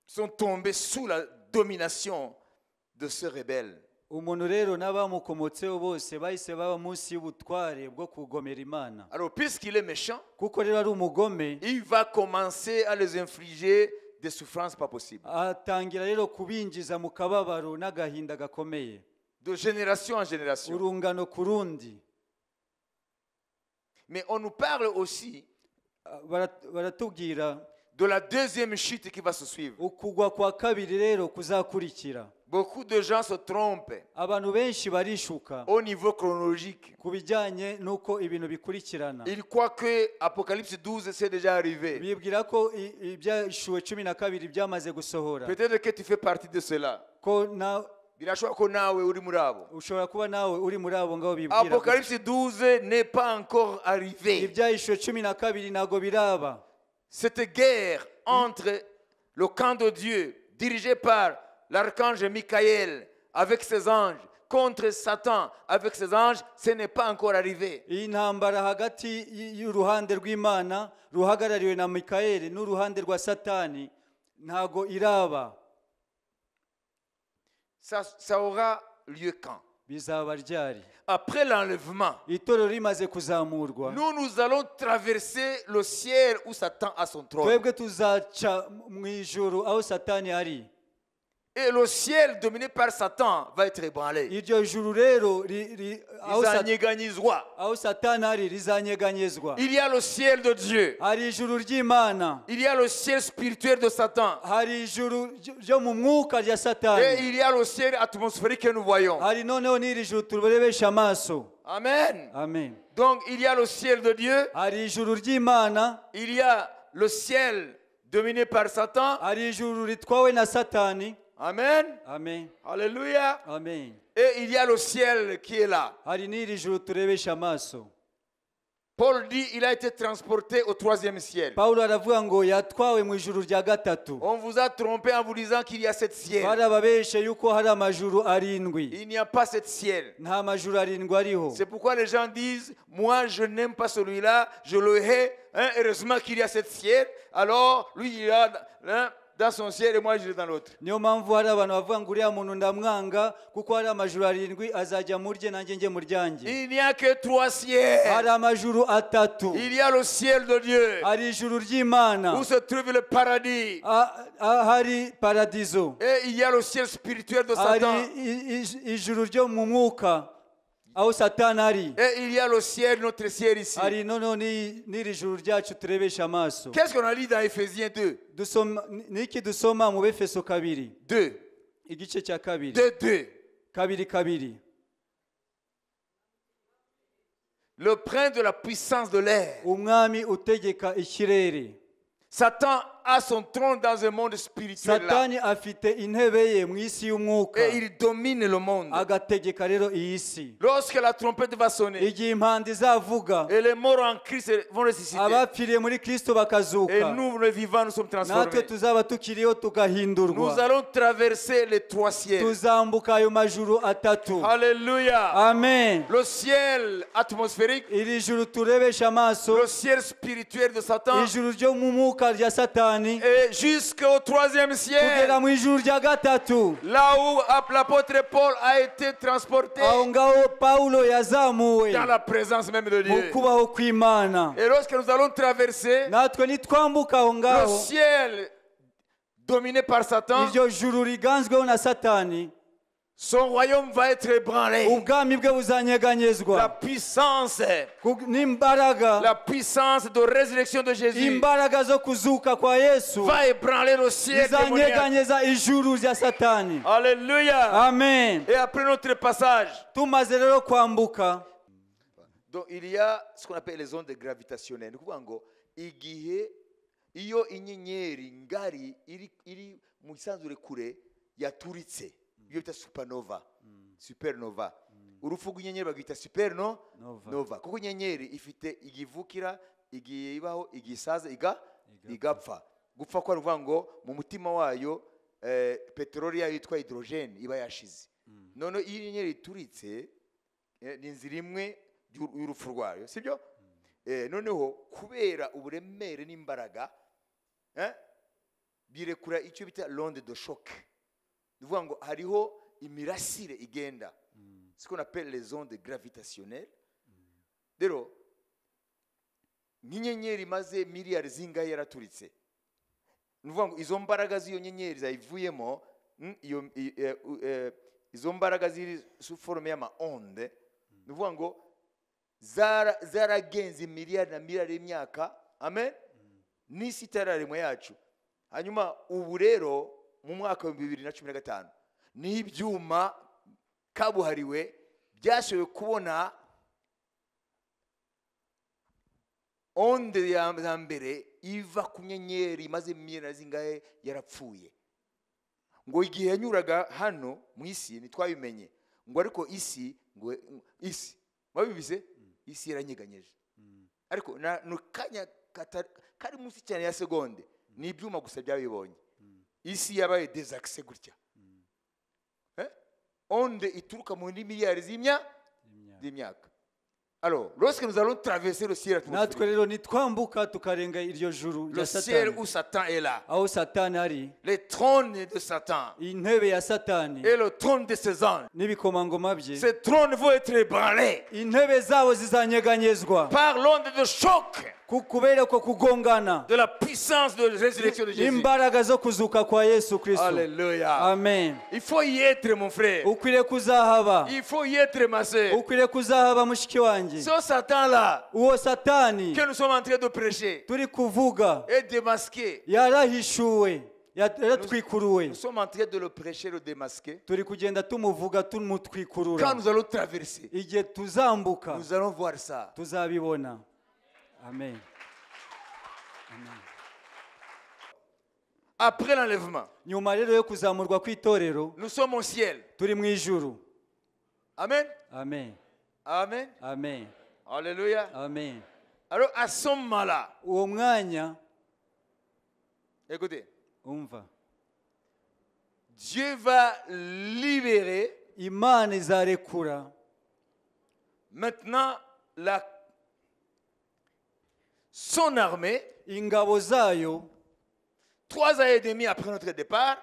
sont tombés sous la domination de ce rebelle. Umuntu rero n'abamukomotseho bose bahise baba munsi y'ubutware bwo kugomera Imana. Alors, puisqu'il est méchant, kuko rero ari umugome il va commencer à les infliger des souffrances pas possibles. Atangira rero kubinjiza mu kababaro n'agahinda gakomeye. De génération en génération. Urungano ku rundi. Mais on nous parle aussi Baratubwira de la deuxième chute qui va se suivre. Ukugwa kwa kabiri rero kuzakurikira. Beaucoup de gens se trompent abantu benshi barishuka au niveau chronologique. Ku bijyanye n'uko ibintu bikurikirana. Ils croient que Apocalypse 12 c'est déjà arrivé. Bibwira ko ibyahishuwe 12 byamaze gusohora. Peut-être que tu fais partie de cela. Ko na Birashoboka ko nawe uri muri abo. Ushobora kuba nawe uri muri abo ngabo bibwira gutya. Apocalypse 12 n'est pas encore arrivé. Ibyahishuwe 12 ntabwo biraba. Cette guerre entre le camp de Dieu dirigé par l'archange Michael avec ses anges contre Satan avec ses anges, ce n'est pas encore arrivé. Iyi ntambara hagati y'uruhande rw'Imana ruhagarariwe na Mikaeli n'uruhande rwa Satani ntago iraba. Ça, ça aura lieu quand? Bizaba ryari? Après l'enlèvement, itorero rimaze kuzamurwa nous, nous allons traverser le ciel où Satan a son trône. Twebwe tuzaca mu ijuru aho Satani ari. Et le ciel dominé par Satan va être ébranlé. Iryo juru rero aho Rizanyeganyezwa. Aho Satani ari rizanyeganyezwa. Il y a le ciel de Dieu. Hari ijuru ry'Imana. Il y a le ciel spirituel de Satan. Hari ijuru ryo mu mwuka rya Satani. Et il y a le ciel atmosphérique que nous voyons. Hari noneho n'iri juru turebesha amaso. Amen. Amen. Donc il y a le ciel de Dieu. Hari ijuru ry'Imana. Il y a le ciel dominé par Satan. Hari ijuru ritwawe na Satani. Amen. Amen. Alléluia. Amen. Et il y a le ciel qui est là. Hari n'iri juru turebesha amaso. Paul dit il a été transporté au troisième ciel. Pawulo aravuga ngo yatwawe mu ijuru rya gatatu. On vous a trompé en vous disant qu'il y a sept ciels. Barababeshe yuko hari amajuru arindwi. Il n'y a pas sept ciels. Nta majuru arindwi ariho. C'est pourquoi les gens disent, moi je n'aime pas celui-là, je le hais. Hein, heureusement qu'il y a sept ciels. Alors lui il a, hein, dans son ciel et moi je vais dans l'autre. Niyo mpamvu hari abantu bavuga ngo uriya muntu ndamwanga kuko hari amajuru arindwi azajya murye nanjye njye muryanjye. Il n'y a que trois ciels. Hari amajuru atatu. Il y a le ciel de Dieu. Hari ijuru ry'Imana. Où se trouve le paradis. Hari paradiso. Et il y a le ciel spirituel de Satan. Hari ijuru ryo mu mwuka aho Satani ari. Et il y a le ciel, notre ciel ici. Hari noneho n'iri juru ryacu turebesha amaso. Qu'est-ce qu'on a lu dans Éphésiens 2? Dusoma niki dusoma mu Befeso 2. 2. Igice cya 2. 2 2. 2 2. Le prince de la puissance de l'air. Umwami utegeka ikirere. Satan a son trône dans un monde spirituel. Satani afite intebe ye mu isi y'umwuka. Et il domine le monde. Agategeka rero iyi si. Lorsque la trompette va sonner. Igihe impanda izavuga. Et les morts en Christ vont ressusciter. Abapfiriye muri Kristo bakazuka. Et nous, les vivants, nous sommes transformés. Natwe tuzaba tukiriho tugahindurwa. Nous allons traverser les trois ciels. Tuzambuka ayo majuru atatu. Alléluia. Amen. Le ciel atmosphérique. Iri juru turebesha amaso. Le ciel spirituel de Satan. Ijuru ryo mu mwuka rya Satani. Et jusqu'au troisième ciel, là où l'apôtre Paul a été transporté dans la présence même de Dieu. Et lorsque nous allons traverser le ciel dominé par Satan, son royaume va être ébranlé. La puissance de résurrection de Jésus va ébranler le ciel démoniaque. Alléluia. Amen. Et après notre passage, donc il y a ce qu'on appelle les ondes gravitationnelles. Ni ukuvuga ngo igihe iyo inyenyeri ngari iri mu isanzure kure yaturitse, iyo bita supernova, supernova. Urupfu rw'inyenyeri bagwita supernova, kuko inyenyeri ifite igivukira, igihe ibaho, igisaza, igapfa. Gupfa kwa ruvuga ngo mu mutima wayo peteroli yayo yitwa hydrogène iba yashize. None iyo inyenyeri ituritse ni inzira imwe y'urupfu rwayo, sibyo? Noneho kubera uburemere n'imbaraga birekura icyo bita l'onde de choc. Ni ukuvuga ngo hariho imirasire igenda, ce qu'on appelle les ondes gravitationnelles. Rero nk'inyenyeri imaze miliyari zingahe yaraturitse, ni ukuvuga ngo izo mbaraga z'iyo nyenyeri zayivuyemo, izo mbaraga ziri sous forme y'ama onde, ni ukuvuga ngo zaragenze miliyari na miliyari y'imyaka, amen, n'isi itararemwa yacu. Hanyuma ubu rero mu mwaka wa 2015 ni ibyuma kabuhariwe byashoboye kubona onde ya mbere iva ku nyenyeri imaze miliyari zingahe yarapfuye. Ngo igihe yanyuraga hano mu isi ntitwabimenye, ngo ariko isi, ngo isi mwabibize, isi yaranyeganyeje. Ariko no kanya kari munsi cyane ya segonde, ni ibyuma gusa byabibonye. Isi yabaye désaxée gutya. Onde ituruka mu miliyari z'imyaka. Alors, lorsque nous allons traverser le ciel atmosphérique, le ciel où Satan est là, les trônes de Satan et le trône de ses anges, ces trônes vont être ébranlés par l'onde de choc de la puissance de la résurrection de Jésus. Alléluia. Amen. Il faut y être, mon frère. Il faut y être, ma soeur. Ce Satan-là que nous sommes en train de prêcher et démasquer, nous sommes en train de le prêcher, le démasquer. Quand nous allons traverser, nous allons voir ça. Amen. Amen. Après l'enlèvement, nous sommes au ciel. Amen. Amen. Amen. Amen. Alléluia. Amen. Alors à ce moment-là, Uwo mwanya, écoutez, umva, Dieu va libérer Imana izarekura maintenant son armée, ingabo zayo, 3 ans et demi après notre départ,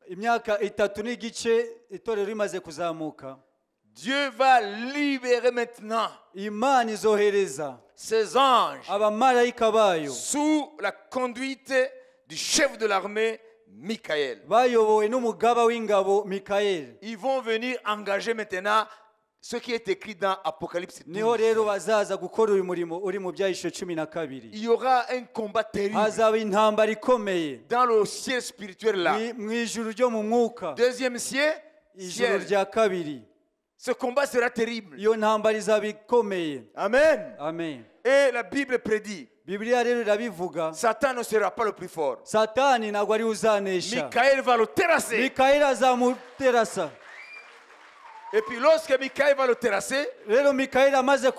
imyaka 3 n'igice itorero rimaze kuzamuka, Dieu va libérer maintenant Imana izohereza ses anges abamarayika bayo sous la conduite du chef de l'armée, Michael. Bayobowe n'umugaba w'ingabo Mikayeli. Ils vont venir engager maintenant ce qui est écrit dans Apocalypse 12. Niho rero bazaza gukora uyu murimo uri mu Byahishuwe 12. Il y aura un combat terrible Hazaba intambara ikomeye dans le ciel spirituel là. Mu ijuru ryo mu mwuka. Deuxième ciel, Ijuru ciel. Rya kabiri. Ce combat sera terrible. Iyo ntambara izaba ikomeye. Amen. Amen. Et la Bible prédit, Bibiliya rero irabivuga, Satan ne sera pas le plus fort. Satani ntabwo ari we uzanesha. Michael va le terrasser. Mikayeli azamuterasa. Et puis lorsque Michael va le terrasser, Rero Mikayeli amaze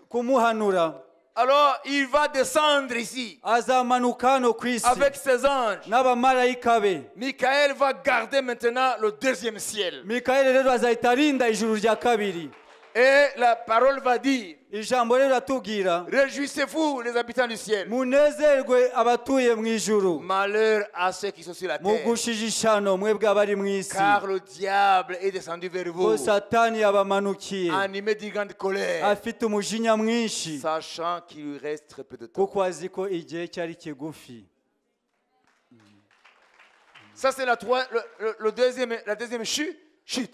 kumuhanura, alors il va descendre ici azamanuka hano ku isi avec ses anges. N'abamarayika be. Michael va garder maintenant le deuxième ciel. Mikayeli rero azahita arinda ijuru rya kabiri. Et la parole va dire, Ijambo rero riratubwira, réjouissez-vous les habitants du ciel. Munezerwe abatuye mu ijuru. Malheur à ceux qui sont sur la terre. Mugushije ishano mwebwe abari mu isi, Car le diable est descendu vers ko vous, Satani yabamanukiye animé d'une grande colère, afite umujinya mwinshi, sachant qu'il lui reste très peu de temps. Kuko azi ko igihe cyari kigufi. Ça, c'est la deuxième chute.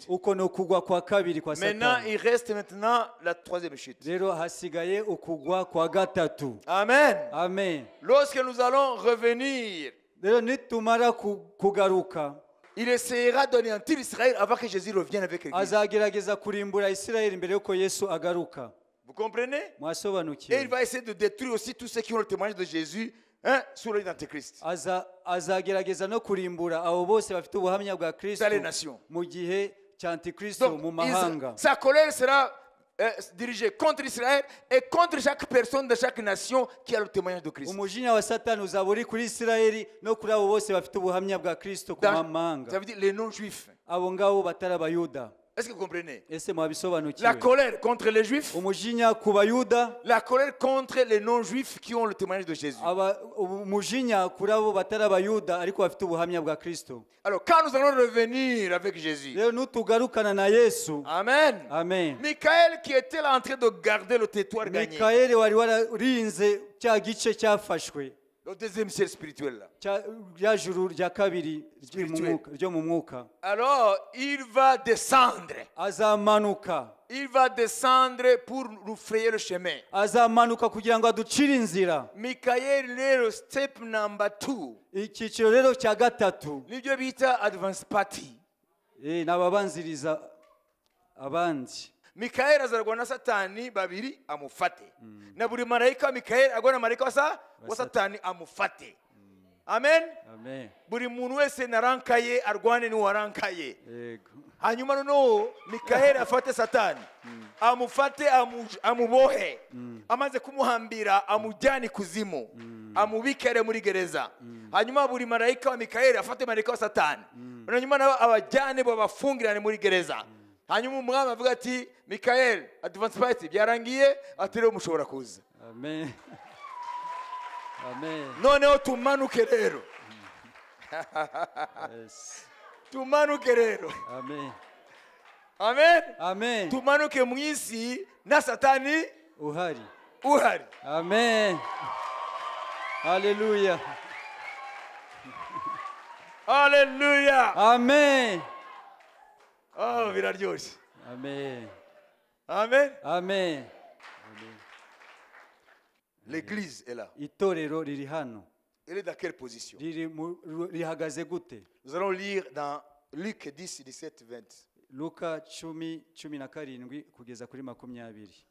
Uko ni ukugwa kwa kabiri kwa Maintenant, Satani. il reste maintenant la troisième chute. Rero hasigaye ukugwa kwa gatatu. Amen. Amen. Lorsque nous allons revenir, Rero nitumara kugaruka, il essaiera d'anéantir Israël avant que Jésus revienne avec l'Église. Azagerageza kurimbura Isirayeli mbere y'uko Yesu agaruka. Vous comprenez? Et il Mwasobanukiwe? Va essayer de détruire aussi tous ceux qui ont le témoignage de Jésus, hein, sous le d'Antéchrist. Azagerageza no kurimbura abo bose bafite ubuhamya bwa Kristo Dans les nations. Mu gihe cya antikristo Donc, mu mahanga. Sa colère sera dirigée contre Israël et contre chaque personne de chaque nation qui a le témoignage de Christ. Umujinya wa Satani uzaba uri kuri Isirayeli no kuri abo bose bafite ubuhamya bwa Kristo ku mahanga. Ça veut dire les non-juifs. Abo ngabo batari Abayuda. Est-ce que vous comprenez? Ese mwabisobanukiwe? La colère contre les juifs, Umujinya ku Bayuda, la colère contre les non-juifs qui ont le témoignage de Jésus. Umujinya kuri abo batari Abayuda ariko bafite ubuhamya bwa Kristo. Alors, quand nous allons revenir avec Jésus, Rero nutugarukana na Yesu, Amen. Amen. Michael qui était là en train de garder le territoire gagné, Mikayeli wari wararinze cya gice cyafashwe, le deuxième ciel spirituel là. Rya juru rya kabiri Spirituel. Ryo mu mwuka, Alors, il va descendre. Azamanuka. Il va descendre pour nous frayer le chemin. Azamanuka kugira ngo aducire inzira. Michael rero step number 2. Icyiciro rero cya gatatu. Nibyo bita advance party. Ni ababanziriza abandi. Mikaeli azarwana na Satani babiri amufate, na buri marayika wa Mikaeli agwana na marayika wa Satani amufate. Amen. Amen. Buri muntu wese na rank ye arwane n'uwa rank ye. Yego. Hanyuma noneho Mikaheli afate Satani, amufate, amubohe, amaze kumuhambira amujyane ikuzimu, amubike muri gereza. Hanyuma buri marayika wa Mikaheli afate marayika wa Satani, hanyuma nabo abajyane babafungirane muri gereza. Hanyuma umwami avuga ati: "Mikaheli, advance party byarangiye," ati: "Rero mushobora kuza." Amen, amen. Noneho tumanuke rero. Yes. Tumanuke rero. Amen. Amen. Amen. Tumanuke mu isi na Satani uhari. Uhari. Amen, haleluya. Haleluya. Amen. Oh, biraryoshye. Amen. Amen. Amen. L'église est là. Itorero riri hano. Elle est dans quelle position? Rihagaze gute? Nous allons lire dans Luc 10, 17, 20. Luka 10, 17 kugeza kuri 20.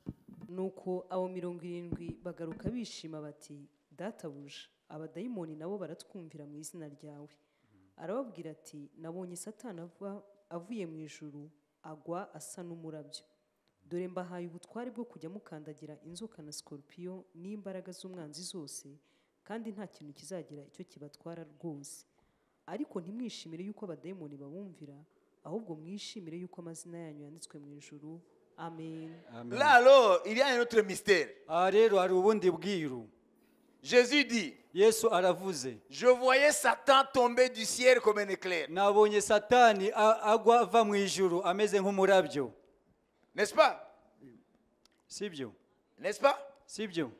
Nuko abo 70 bagaruka bishima bati: "Databuja, abadayimoni nabo baratwumvira mu izina ryawe." Arababwira ati: "Nabonye Satani avuye mu ijuru agwa asa n'umurabyo." Dore mbahaye ubutware bwo kujya mukandagira inzoka na sikorupiyo n'imbaraga z'umwanzi zose, kandi nta kintu kizagira icyo kibatwara rwose. Ariko ntimwishimire yuko abadayimoni babumvira, ahubwo mwishimire yuko amazina yanyu yanditswe mu ijuru. Amen. Amen. Là alors, il y a un autre mystère. Aha rero hari ubundi bwiru. Jésus dit, Yesu aravuze, je voyais Satan tomber du ciel comme un éclair. Nabonye Satani agwa ava mu ijuru ameze nk'umurabyo. N'est-ce pas? Sibyo? N'est-ce pas? Sibyo?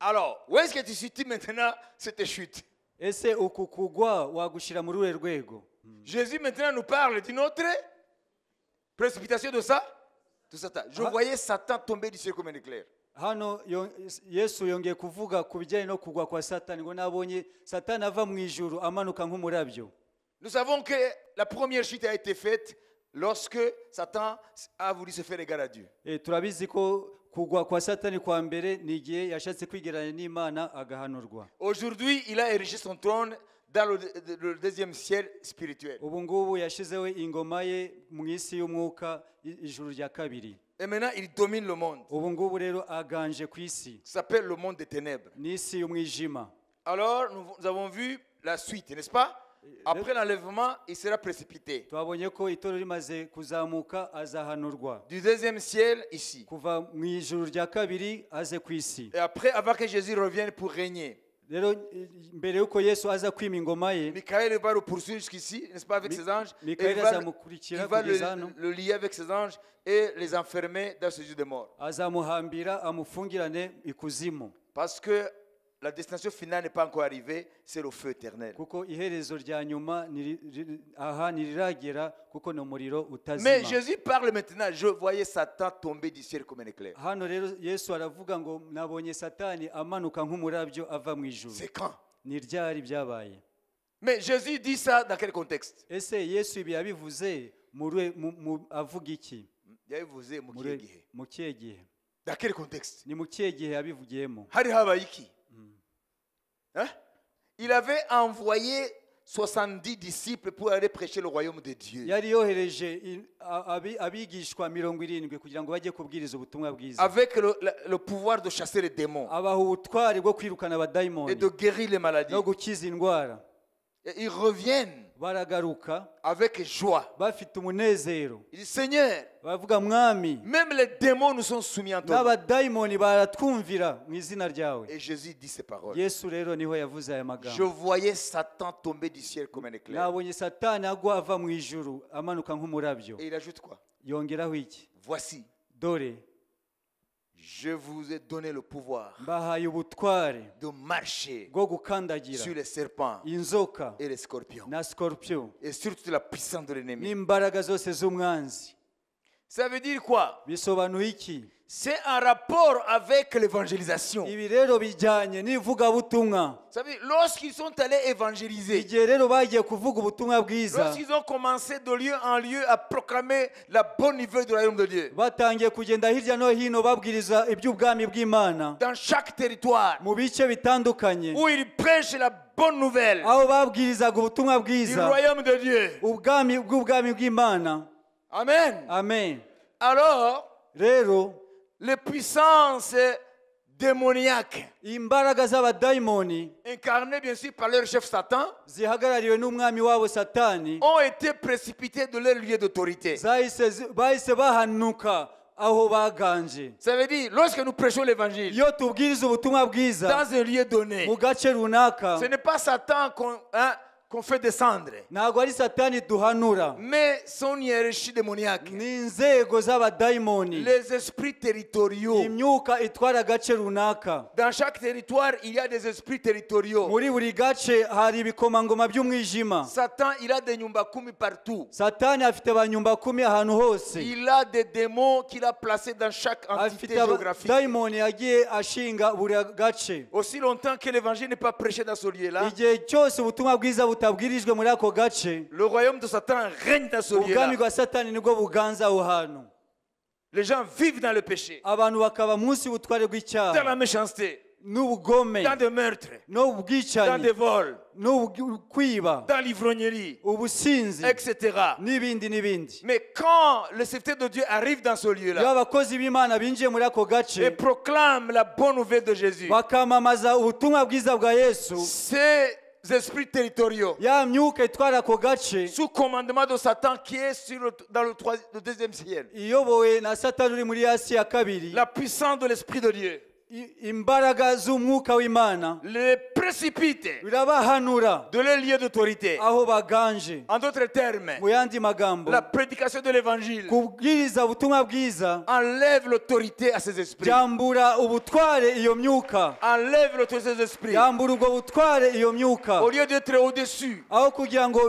Alors, où est-ce que tu situes maintenant cette chute? Ese uku kugwa wagushira muri uruhe rwego? Jésus maintenant nous parle d'une autre précipitation de ça, de Satan. Je Ah. voyais Satan tomber du ciel comme un éclair. Hano Yesu yongeye kuvuga ku bijyanye no kugwa kwa Satani, ngo nabonye Satani ava mu ijuru amanuka nk'umurabyo. Nous savons que la première chute a été faite lorsque Satan a voulu se faire égal à Dieu. Turabizi ko kugwa kwa Satani kwa mbere ni igihe yashatse kwigereranya n'Imana agahanurwa. Aujourd'hui, il a érigé son trône dans le deuxième ciel spirituel. Ubu ngubu yashizeho ingoma ye mu isi y'umwuka, ijuru rya kabiri. Et maintenant, il domine le monde. Ubu ngubu rero aganje ku isi. Ça s'appelle le monde des ténèbres. Ni isi y'umwijima. Alors, nous avons vu la suite, n'est-ce pas? Après l'enlèvement, il sera précipité. Twabonye ko itorero rimaze kuzamuka azahanurwa. Du deuxième ciel, ici. Kuva mu ijuru rya kabiri aze ku isi. Et après, avant que Jésus revienne pour régner, Rero mbere y'uko Yesu aza kwima ingoma ye, Michael va le poursuivre jusqu'ici, n'est-ce pas, avec ses anges. Et Michael il va, azamukurikira il va kugeza hano. le lier avec ses anges et les enfermer dans ce jeu de mort. Azamuhambira amufungirane ikuzimu. Parce que la destination finale n'est pas encore arrivée, c'est le feu éternel. Kuko iherezo rya nyuma aha ntiriragera, kuko ni umuriro utazima. Mais Jésus parle maintenant, je voyais Satan tomber du ciel comme un éclair. Hano rero Yesu aravuga ngo nabonye Satani amanuka nk'umurabyo ava mu ijuru. C'est quand? Ni ryari byabaye? Mais Jésus dit ça dans quel contexte? Ese Yesu ibi yabivuze avuga iki? Yabivuze mu kihe gihe? Mu kihe gihe? Dans quel contexte? Ni mu kihe gihe yabivugiyemo? Hari habaye iki? Hein? Il avait envoyé 70 disciples pour aller prêcher le royaume de Dieu. Yari yohereje abigishwa 70 kugira ngo bajye kubwiriza ubutumwa bwiza. Avec le pouvoir de chasser les démons. Abaha ubutwari bwo kwirukana abadayimoni. Et de guérir les maladies. No gukiza indwara. Et ils reviennent baragaruka avec joie. Bafite umunezero. Ils disent, Seigneur, baravuga, Mwami, même les démons nous sont soumis en toi. N'abadayimoni baratwumvira mu izina ryawe. Et Jésus dit ces paroles. Yesu rero niho yavuze aya magambo. Je voyais Satan tomber du ciel comme un éclair. Nabonye Satani agwa ava mu ijuru amanuka nk'umurabyo. Et il ajoute quoi? Yongeraho iki? Voici, Dore, je vous ai donné le pouvoir mbahaye ubutware de marcher bwo gukandagira sur les serpents inzoka et les scorpions na scorpion et sur toute la puissance de l'ennemi. N'imbaraga zose z'umwanzi. Ça veut dire quoi? Bisobanuye iki? C'est un rapport avec l'évangélisation. Ibi rero bijyanye n'ivugabutumwa. Ça veut dire, lorsqu'ils sont allés évangéliser, Igihe rero bagiye kuvuga ubutumwa bwiza, lorsqu'ils ont commencé de lieu en lieu à proclamer la bonne nouvelle du royaume de Dieu, batangiye kugenda hirya no hino babwiriza iby'ubwami bw'Imana, dans chaque territoire mu bice bitandukanye où ils prêchent la bonne nouvelle aho babwirizaga ubutumwa du bwiza royaume de Dieu. Ubwami bw'ubwami bw'Imana. Amen. Amen. Alors, Rero les puissances démoniaques, imbaraga z'abadayimoni, incarnées bien sûr par leur chef Satan, zihagarariwe n'umwami wabo Satani, ont été précipitées de leur lieu d'autorité. Zahise bahise bahanuka aho baganje. Ça veut dire, lorsque nous prêchons l'évangile Iyo tubwiriza ubutumwa bwiza dans un lieu donné, mu gace runaka, ce n'est pas Satan qu'on fait descendre, ntabwo ari Satani duhanura, mais son hiérarchie démoniaque, ni inzego z'abadayimoni, les esprits territoriaux. Imyuka itwara agace runaka. Dans chaque territoire, il y a des esprits territoriaux. Muri buri gace hari ibikomangoma by'umwijima. Satan, il a des nyumbakumi partout. Satani afite ba nyumbakumi ahantu hose. Il a des démons qu'il a placés dans chaque entité Afite géographique. abadayimoni yagiye ashinga buri gace. Aussi longtemps que l'évangile n'est pas prêché dans ce lieu-là, Igihe cyose ubutumwa bwiza butabwirijwe muri ako gace, le royaume de Satan règne dans ce lieu-là. Ubwami bwa Satani nibwo buganza aho hantu. Les gens vivent dans le péché, Abantu bakaba munsi y'ubutware dans bw'icyaha, la méchanceté. N'ubugome dans des meurtres, dans n'ubwicanyi des vols, n'ukwiba dans l'ivrognerie, ubusinzi etc. N'ibindi n'ibindi. Mais quand le serviteur de Dieu arrive dans ce Iyo lieu-là abakozi b'Imana binjiye muri ako gace et proclame la bonne nouvelle de Jésus, bakamamaza ubutumwa bwiza bwa Yesu ces esprits territoriaux, ya myuka itwara ako gace sous commandement de Satan qui est dans le deuxième ciel, iyobowe na Satani uri muri asi ya kabiri la puissance de l'Esprit de Dieu imbaraga z'umwuka w'Imana les précipite birabahanura de leur lieu d'autorité. Aho baganje. En d'autres termes, Mu yandi magambo la prédication de l'évangile kubwiriza ubutumwa bwiza enlève l'autorité à ces esprits. Byambura ubutware iyo myuka. Enlève l'autorité à ces esprits. Byambura ubwo butware iyo myuka. Au lieu d'être au-dessus, Aho kugira ngo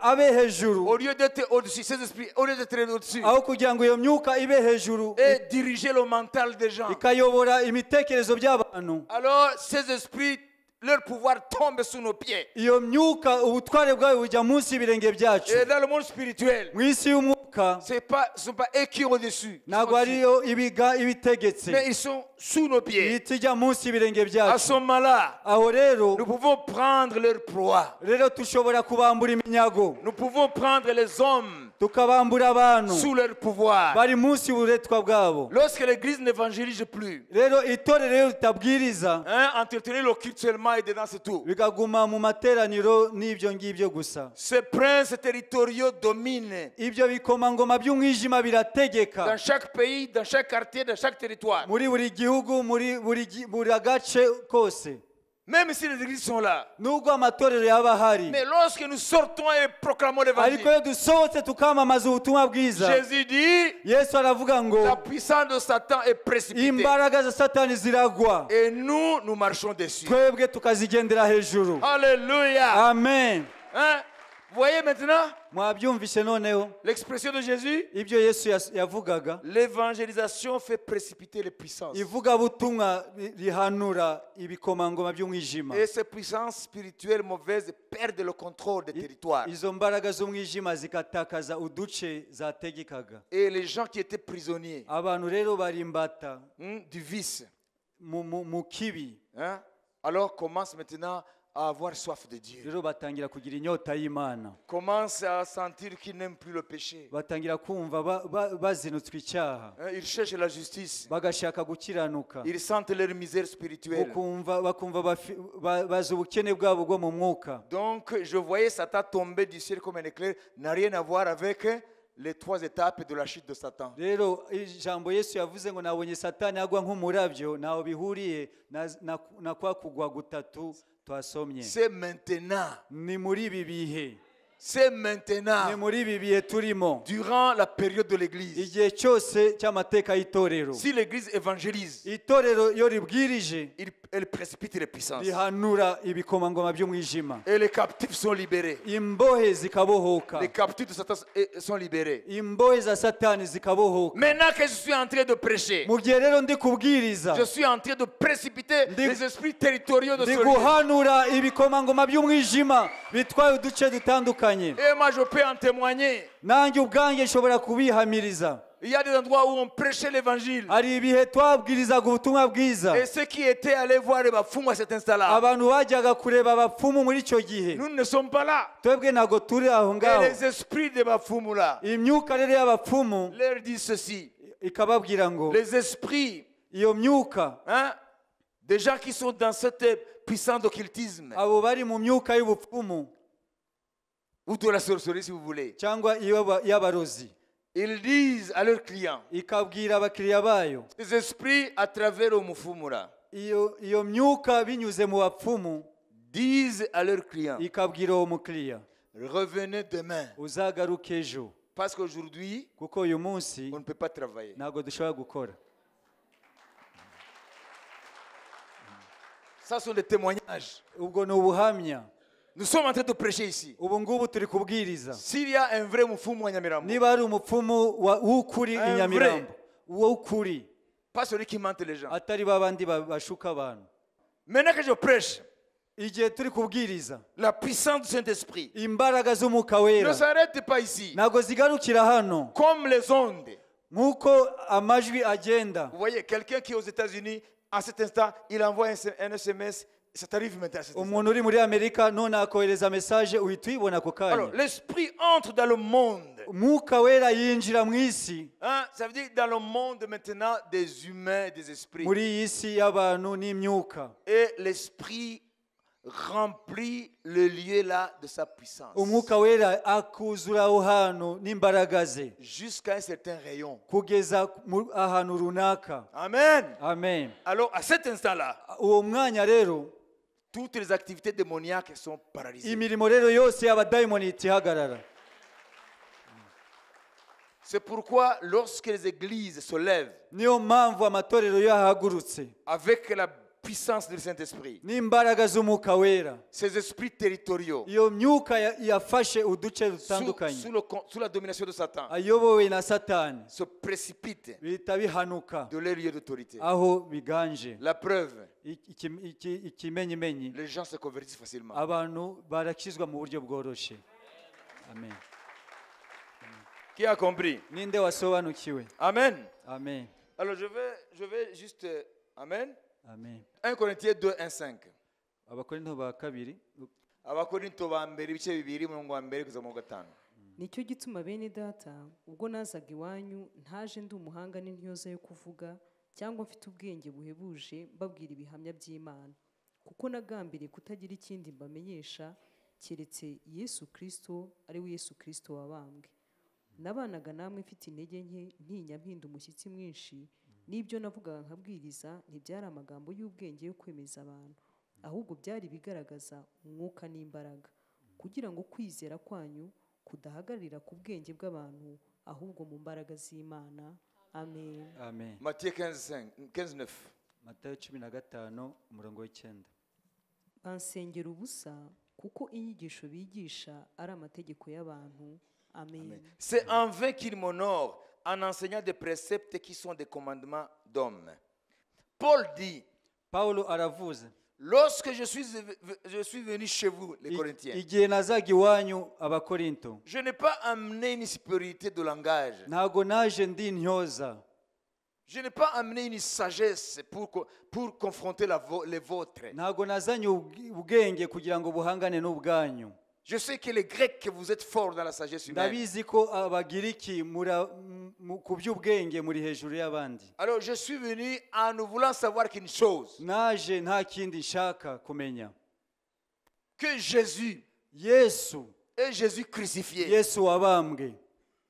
abe hejuru au lieu d'être au-dessus, ces esprits, au lieu d'être au-dessus aho kugira ngo iyo myuka ibe hejuru et diriger le mental des gens, ikayobora imitekerezo by'abantu alors ces esprits, leur pouvoir tombe sous nos pieds. Iyo myuka ubutware bwayo bujya munsi y'ibirenge byacu. Et dans le monde spirituel, Mu isi y'umwuka ce ne sont pas eux qui sont au-dessus. Ils sont ntabwo au-dessus. Ariyo ibiga ibitegetse Mais ils sont sous nos pieds. Ihita ijya munsi y'ibirenge À byacu. ce moment-là, Aho rero nous pouvons prendre leur proie. Rero tushobora kubambura iminyago. Nous pouvons prendre les hommes Tukabambura abantu sous leur pouvoir. Bari munsi y'uburetwa bwabo. Lorsque l'église n'évangélise plus, Rero itorero iyo ritabwiriza hein, entretenir le culte seulement et dedans c'est tout. Bikaguma mu materaniro n'ibyo ngibyo gusa. Ces princes territoriaux dominent Ibyo bikomangoma by'umwijima birategeka dans chaque pays, dans chaque quartier, dans chaque territoire. Muri buri gihugu muri buri gi- buri agace kose. Même si les églises sont là. Nubwo amatorero yaba ahari Mais lorsque nous sortons et proclamons l'évangile, ariko iyo dusohotse tukamamaza ubutumwa bwiza Jésus dit, Yesu aravuga ngo la puissance de Satan est précipitée. Imbaraga za Satani ziragwa. Et nous, nous marchons dessus. Twebwe tukazigendera hejuru. Alléluia. Amen. Hein? Vous voyez maintenant Mwabyumvise noneho l'expression de Jésus? Ibyo Yesu yavugaga. L'évangélisation fait précipiter les puissances. Ivugabutumwa rihanura ibikomangoma by'umwijima. Et ces puissances spirituelles mauvaises perdent le contrôle des territoires. Izo mbaraga z'umwijima zigatakaza uduce zategekaga. Et les gens qui étaient prisonniers Abantu rero bari imbata du vice, mu kibi hein, alors commencent maintenant à avoir soif de Dieu. Rero batangira kugira inyota y'Imana. Commencent à sentir qu'ils n'aiment plus le péché. Batangira kumva bazinutswe icyaha. Hein, ils cherchent la justice. Bagashaka gukiranuka. Ils sentent leur misère spirituelle. Ukumva bakumva bazi ubukene bwabo bwo mu mwuka. Donc, je voyais Satan tomber du ciel comme un éclair, n'a rien à voir avec les trois étapes de la chute de Satan. Rero ijambo Yesu yavuze ngo nabonye Satani agwa nk'umurabyo ntaho bihuriye na kwa kugwa gutatu twasomye. C'est maintenant. Ni muri ibi bihe. C'est Ni maintenant. Muri ibi bihe turimo. Durant la période de l'église. Igihe cyose cy'amateka y'itorero. Si l'église évangélise, Itorero iyo ribwirije elle précipite les puissances. Rihanura ibikomangoma by'umwijima. Et les captifs sont libérés. Imbohe zikabohoka. Les captifs de Satan sont libérés. Imbohe za Satani zikabohoka. Maintenant que je suis en train de prêcher, Mu gihe rero ndi kubwiriza je suis en train de précipiter les esprits territoriaux de ndi ce lieu. Guhanura ibikomangoma by'umwijima bitwaye uduce dutandukanye. Et moi, je peux en témoigner. Nanjye ubwanjye nshobora kubihamiriza. Il y a des endroits où on prêchait l'évangile. Hari ibihe twabwirizaga ubutumwa bwiza. Et ceux qui étaient allés voir les Bapfumu à cet instant-là, Abantu bajyaga kureba abapfumu muri icyo gihe nous ne sommes pas là. Twebwe ntabwo turi aho Et ngaho. les esprits des Bapfumu là Imyuka rero y'abapfumu leur disent ceci. Ikababwira ngo Les esprits, iyo myuka hein, des gens qui sont dans cette puissance d'occultisme abo bari mu myuka y'ubupfumu ou de la sorcellerie si vous voulez, cyangwa iy'abarozi ils disent à leurs clients, ikabwira abakiriya bayo ces esprits à travers le Mufumu là, iyo myuka binyuze mu bapfumu disent à leurs clients, ikabwira uwo mukiriya revenez demain uzagaruke ejo parce qu'aujourd'hui, kuko uyu munsi on ne peut pas travailler. Ntabwo dushobora gukora. Ça sont des témoignages. Ubwo ni ubuhamya. Nous sommes en train de prêcher ici. Ubu ngubu turi kubwiriza. S'il y a un vrai Mufumu à Nyamirambo, Niba hari umupfumu w'ukuri i Un Nyamirambo w'ukuri pas celui qui mente les gens. Atari ba bandi bashuka abantu. Maintenant que je prêche, Igihe turi kubwiriza la puissance du Saint-Esprit imbaraga z'umwuka ne wera s'arrête pas ici. Ntabwo zigarukira hano. Comme les ondes. Nk'uko amajwi agenda. Vous voyez, quelqu'un qui est aux États-Unis À cet instant, il envoie un SMS, ça t'arrive maintenant à cet instant. Umuntu uri muri Amerika none akohereza message uhita uyibona ako kanya. Alors, l'esprit entre dans le monde. Umwuka wera yinjira mu isi. Hein, ça veut dire dans le monde maintenant des humains et des esprits. Muri iyi si y'abantu n'imyuka. Et l'esprit remplit le lieu là de sa puissance. Umwuka wera akuzura aho hantu n'imbaraga ze. Jusqu'à un certain rayon. Kugeza ahantu runaka. Amen. Amen. Alors à cet instant-là, uwo mwanya rero, toutes les activités démoniaques sont paralysées. Imirimo rero yose y'abadayimoni itihagarara. C'est pourquoi lorsque les églises se lèvent niyo mpamvu amatorero yahagurutse avec la puissance du Saint-Esprit, n'imbaraga z'umwuka wera, ces esprits territoriaux iyo myuka yafashe uduce dutandukanye sous la domination de Satan ayobowe na Satani se précipitent bihita bihanuka de leur lieu d'autorité. Aho biganje. La preuve, ikimenyimenyi, les gens se convertissent facilement. Abantu barakizwa mu buryo bworoshye. Amen. Qui a compris? Ninde wasobanukiwe? Amen. Amen. Alors je vais juste amen. Amen. 1 Corinthiens 2, 1, 5. Abakorinto ba kabiri. Abakorinto ba mbere ibice bibiri umurongo wa mbere kugeza mu gatanu. Nicyo gituma bene data ubwo nazaga iwanyu ntaje ndi umuhanga n'intyoza yo kuvuga cyangwa mfite ubwenge buhebuje mbabwira ibihamya by'Imana, kuko nagambiriye kutagira ikindi mbamenyesha keretse Yesu Kristo ari we Yesu Kristo wabambwe. Nabanaga namwe mfite intege nke ntinya mpinda umushyitsi mwinshi, n'ibyo navugaga nkabwiriza ntibyari amagambo y'ubwenge yo kwemeza abantu, ahubwo byari ibigaragaza umwuka n'imbaraga, kugira ngo kwizera kwanyu kudahagararira ku bwenge bw'abantu ahubwo mu mbaraga z'Imana. Amen. Amen. Matthieu 15, 15, 9. Matayo 15 umurongo w'icyenda. Bansengera ubusa kuko inyigisho bigisha ari amategeko y'abantu. Amen. C'est en vain qu'ils m'honorent en enseignant des préceptes qui sont des commandements d'hommes. Paul dit, Paulo aravuze, lorsque je suis venu chez vous, les Corinthiens, igihe nazaga iwanyu Abakorinto, je n'ai pas amené une supériorité de langage. Ntago naje ndi intyoza. Je n'ai pas amené une sagesse pour confronter les vôtres. Ntago nazanye ubwenge kugira ngo buhangane n'ubwanyu. Je sais que les Grecs, vous êtes forts dans la sagesse humaine. Ndabizi ko Abagiriki ku by'ubwenge muri hejuru y'abandi. Alors je suis venu en ne voulant savoir qu'une chose. Naje nta kindi nshaka kumenya. Que Jésus Yesu est Jésus crucifié. Yesu wabambwe.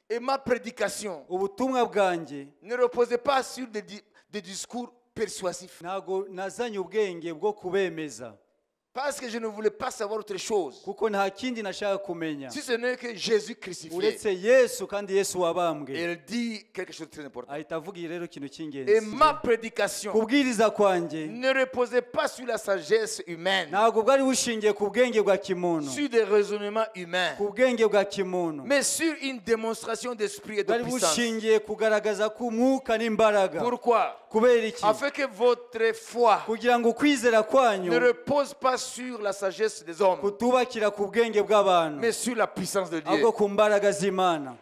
Et ma prédication ubutumwa bwanjye ne reposait pas sur des discours persuasifs. Ntago nazanye ubwenge bwo kubemeza. Parce que je ne voulais pas savoir autre chose. Kuko nta kindi nashaka kumenya. Si ce n'est que Jésus crucifié. Uretse Yesu kandi Yesu wabambwe. Et il dit quelque chose de très important. Ahita avuga rero ikintu cy'ingenzi. Et ma prédication kubwiriza kwanjye ne reposait pas sur la sagesse humaine. Ntabwo bwari bushingiye ku bwenge bwa kimuntu. Sur des raisonnements humains. Ku bwenge bwa kimuntu. Mais sur une démonstration d'esprit et de bwari puissance. Bushingiye kugaragaza ku mwuka n'imbaraga. Pourquoi? Kubera iki? Afin que votre foi kugira ngo ukwizera kwanyu ne repose pas sur la sagesse des hommes, kutubakira ku bwenge bw'abantu, mais sur la puissance de Dieu. Ahubwo ku mbaraga z'Imana.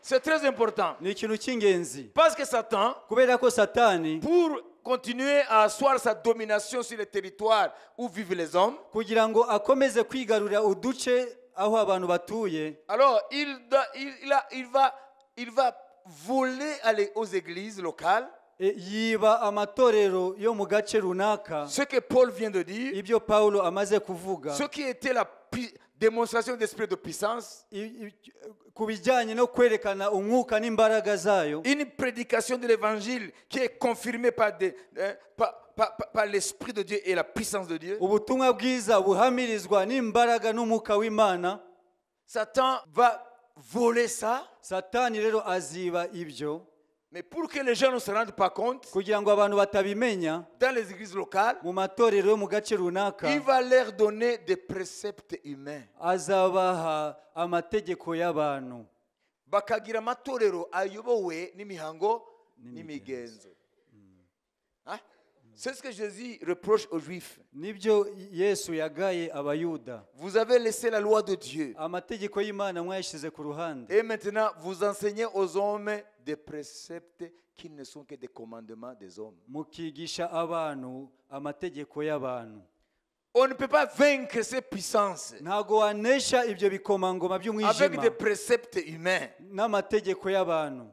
C'est très important. Ni ikintu cy'ingenzi. Parce que Satan, kubera ko Satani pour continuer à asseoir sa domination sur les territoires où vivent les hommes, kugira ngo akomeze kwigarurira uduce aho abantu batuye, alors il va voler aller aux églises locales e, yiba amatorero yo mu gace runaka ce que Paul vient de dire, ibyo Pawulo amaze kuvuga, ce qui était la démonstration d'esprit de puissance, ku bijyanye no kwerekana umwuka n'imbaraga zayo, une prédication de l'évangile qui est confirmée par, des, hein, par, par- par- par l'esprit de Dieu et la puissance de Dieu. Ubutumwa bwiza buhamirizwa n'imbaraga n'umwuka w'Imana. Satan va voler ça, Satani rero aziba ibyo, mais pour que les gens ne se rendent pas compte, kugira ngo abantu batabimenya, dans les églises locales, mu matorero yo mu gace runaka, il va leur donner des préceptes humains. Azabaha amategeko y'abantu. Bakagira amatorero ayobowe n'imihango n'imigenzo. Hein? C'est ce que Jésus reproche aux Juifs. Nibyo Yesu yagaye abayuda. Vous avez laissé la loi de Dieu. Amategeko y'Imana mwayashyize ku ruhande. Et maintenant, vous enseignez aux hommes des préceptes qui ne sont que des commandements des hommes. Mukigisha abantu amategeko y'abantu. On ne peut pas vaincre ces puissances Ntago wanesha ibyo bikomangoma avec by'umwijima des préceptes humains. N'amategeko y'abantu.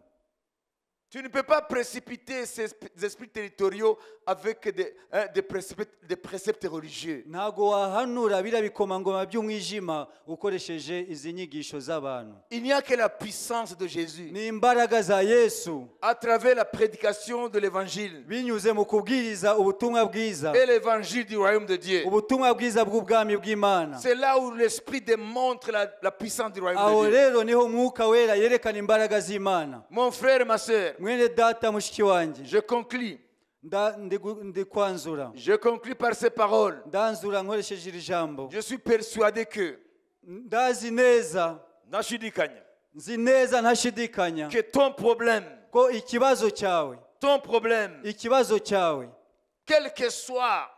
Tu ne peux pas précipiter ces esprits territoriaux avec des préceptes religieux. Ntago wahanura biriya bikomangoma by'umwijima ukoresheje izi nyigisho z'abantu. Il n'y a que la puissance de Jésus Ni imbaraga za Yesu à travers la prédication de l'évangile binyuze mu kubwiriza ubutumwa bwiza et l'évangile du royaume de Dieu. Ubutumwa bwiza bw'ubwami bw'Imana. C'est là où l'esprit démontre la puissance du royaume Aho de Dieu. Rero niho Mwuka Wera yerekana imbaraga z'Imana. Mon frère, ma soeur, Mwene data mushiki wanjye je conclus. Nda- ndigu- ndikwanzura. Je conclus par ces paroles. Ndanzura nkoresheje iri jambo. Je suis persuadé que Ndazi neza Nashidikanya, nzi neza ntashidikanya que ton problème, ko ikibazo cyawe ton problème, ikibazo cyawe quel que soit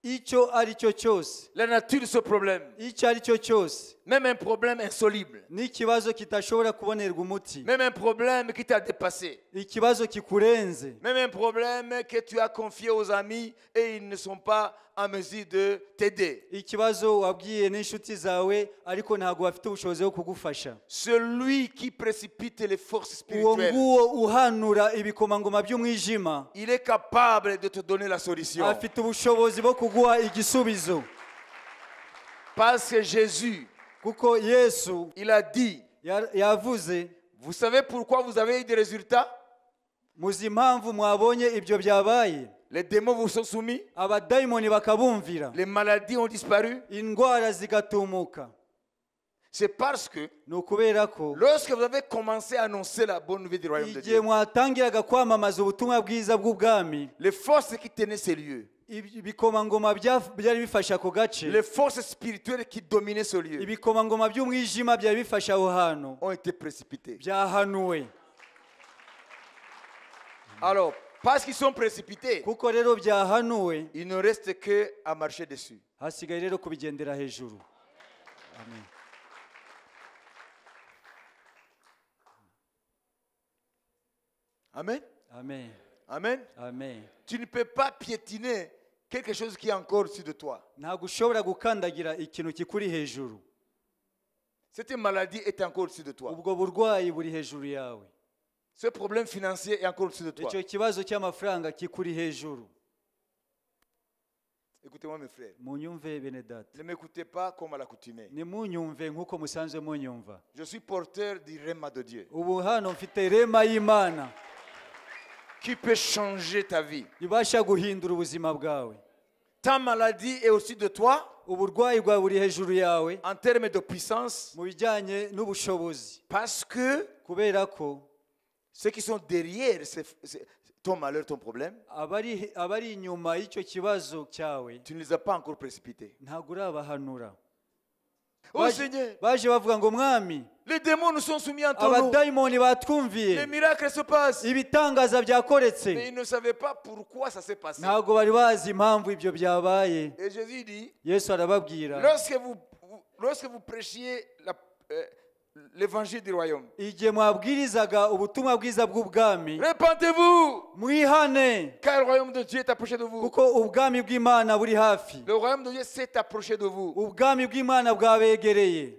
icyo ari cyo cyose la nature de ce problème, icyo ari cyo cyose même un problème insoluble, n'ikibazo kitashobora kubonerwa umuti même un problème qui t'a dépassé, ikibazo kikurenze même un problème que tu as confié aux amis et ils ne sont pas en mesure de t'aider. Ikibazo wabwiye n'inshuti zawe ariko ntabwo bafite ubushobozi bwo kugufasha. Celui qui précipite les forces Uwo spirituelles, nguwo uhanura ibikomangoma by'umwijima il est capable de te donner la solution. Afite ubushobozi bwo kuguha igisubizo. Parce que Jésus, Kuko Yesu il a dit, ya- yavuze vous savez pourquoi vous avez eu des résultats? Muzi impamvu mwabonye ibyo byabaye? Les démons vous sont soumis, Abadayimoni bakabumvira les maladies ont disparu. Indwara zigatumuka. C'est parce que Ni ukubera ko lorsque vous avez commencé à annoncer la bonne nouvelle du royaume de igihe Dieu, mwatangiraga kwamamaza ubutumwa bwiza bw'ubwami les forces qui tenaient ces lieux, ibikomangoma bya- byari bifashe ako gace les forces spirituelles qui dominaient ce lieu ibikomangoma by'umwijima byari bifashe aho hantu ont été précipitées. Byahanuwe. Alors, parce qu'ils sont précipités, Kuko rero byahanuwe il ne reste que à marcher dessus. Hasigaye rero kubigendera hejuru. Amen. Amen. Amen. Amen. Amen. Tu ne peux pas piétiner quelque chose qui est encore au-dessus de toi. Ntabwo ushobora gukandagira ikintu kikuri hejuru. Cette maladie est encore au-dessus de toi. Ubwo burwayi buri hejuru yawe. Ce problème financier est encore au-dessus de toi. Icyo kibazo cy'amafaranga kikuri hejuru. Écoutez-moi, mes frères. Munyumve bene data. Ne m'écoutez pas comme à l'accoutumée. Nimunyumve nk'uko musanzwe munyumva. Je suis porteur du rhéma de Dieu Ubu hano mfite rema y'Imana qui peut changer ta vie. Ibasha guhindura ubuzima bwawe. Ta maladie est au-dessus de toi Uburwayi bwawe buri hejuru yawe en termes de puissance mu bijyanye n'ubushobozi parce que kubera ko ceux qui sont derrière ton malheur, ton problème, abari abari inyuma y'icyo kibazo cyawe tu ne les as pas encore précipités. Ntabwo urabahanura. Oh Baje- Seigneur, baje bavuga ngo mwami les démons nous sont soumis en ton nom. abadayimoni batwumviye Les miracles se passent. Ibitangaza byakoretse. Mais ils ne savaient pas pourquoi ça s'est passé. Ntabwo bari bazi impamvu ibyo byabaye. Et Jésus dit, Yesu arababwira lorsque vous prêchiez l'évangile du royaume, igihe mwabwirizaga ubutumwa bwiza bw'ubwami répentez-vous, mwihane car le royaume de Dieu est approché de vous. Kuko ubwami bw'Imana buri hafi. Le royaume de Dieu s'est approché de vous. Ubwami bw'Imana bwabegereye.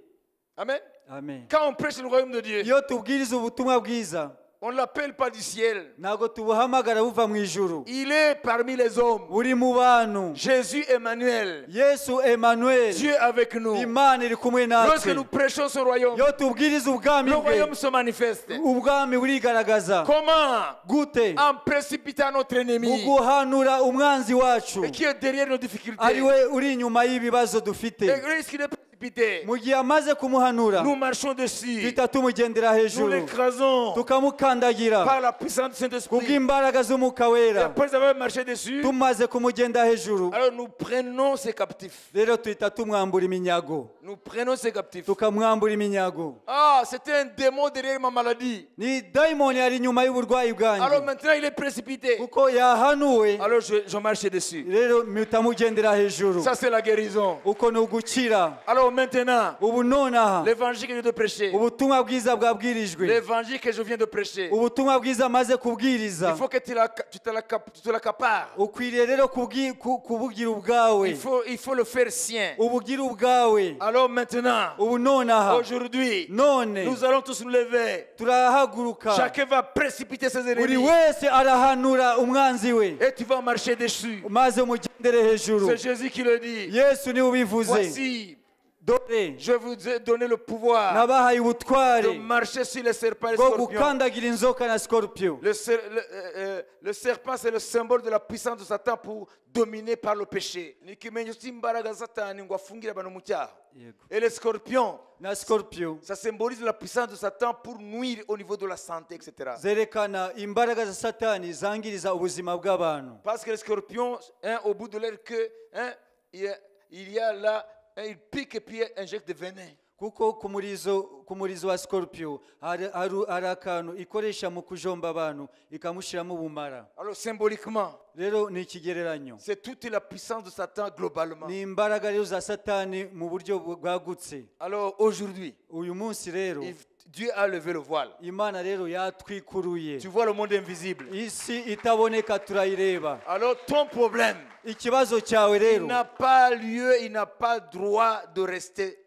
Amen. Amen. Quand on prêche le royaume de Dieu, Iyo tubwiriza ubutumwa bwiza on ne l'appelle pas du ciel. Ntabwo tubuhamagara buva mu ijuru. Il est parmi les hommes. Buri mu bantu. Jésus Emmanuel, Yesu Emmanuel Dieu avec nous. Imana iri kumwe Lorsque natwe. nous prêchons ce royaume, Iyo tubwiriza ubwami le bwe royaume se manifeste. Ubwami burigaragaza. Comment? Gute? En précipitant notre Mu ennemi guhanura umwanzi wacu et qui est derrière nos difficultés. ari we uri inyuma y'ibibazo dufite. Et lorsqu'il est précipité, précipité, Mu gihe amaze kumuhanura, nous marchons dessus. Duhita tumugenda Nous hejuru, l'écrasons tukamukandagira par la puissance du Saint-Esprit. Kubw'imbaraga z'Umwuka Et Wera. après avoir marché dessus, Tumaze kumugenda hejuru, alors nous prenons ses captifs. Rero tuhita tumwambura iminyago. Nous prenons ses captifs. Tukamwambura iminyago. Ah, c'était un démon derrière ma maladie. Ni dayimoni yari inyuma y'uburwayi Alors bwanjye. maintenant, il est précipité. Kuko yahanuwe, Alors je marche dessus. Rero mpita mugendera hejuru. Ça, c'est la guérison. Uko ni ugukira. Alors maintenant, Ubu nonaha, l'évangile que je viens de prêcher, ubutumwa bwiza bwabwirijwe, l'évangile que je viens de prêcher, ubutumwa bwiza maze kubwiriza, il faut que tu te l'accapares. Ukwiriye rero kubugira ubwawe. Il faut le faire sien. Ubugire ubwawe. Alors maintenant, Ubu nonaha, aujourd'hui, none nous allons tous nous lever. Turahaguruka. Chacun va précipiter ses Buri ennemis. Wese arahanura umwanzi we, Et tu vas marcher dessus. Maze umugendere hejuru. C'est Jésus qui le dit. Yesu niwe ubivuze. Voici, Dore, je vous ai donné le pouvoir nabahaye ubutware de marcher sur les serpents et les bwo scorpions. Gukandagira inzoka na scorpion. Le serpent, c'est le symbole de la puissance de Satan pour dominer par le péché. Ni ikimenyetso cy'imbaraga za Satani ngo afungire abantu mu cyaha. Yego. Et le scorpion, Na scorpion ça symbolise la puissance de Satan pour nuire au niveau de la santé, etc. zerekana imbaraga za Satani zangiriza ubuzima bw'abantu. Parce que le scorpion, hein, au bout de leur queue, hein, il y a là, hein, il pique et puis il injecte des venin. Kuko ku murizo wa scorpion hari akantu ikoresha mu kujomba abantu ikamushyiramo ubumara. Alors symboliquement, Rero ni ikigereranyo, c'est toute la puissance de Satan globalement. Ni imbaraga rero za Satani mu buryo bwagutse. Alors aujourd'hui, Uyu munsi rero, Dieu a levé le voile. Imana rero yatwikuruye. Tu vois le monde invisible. Isi itaboneka turayireba. Alors ton problème, Ikibazo cyawe il rero n'a pas lieu, il n'a pas droit de rester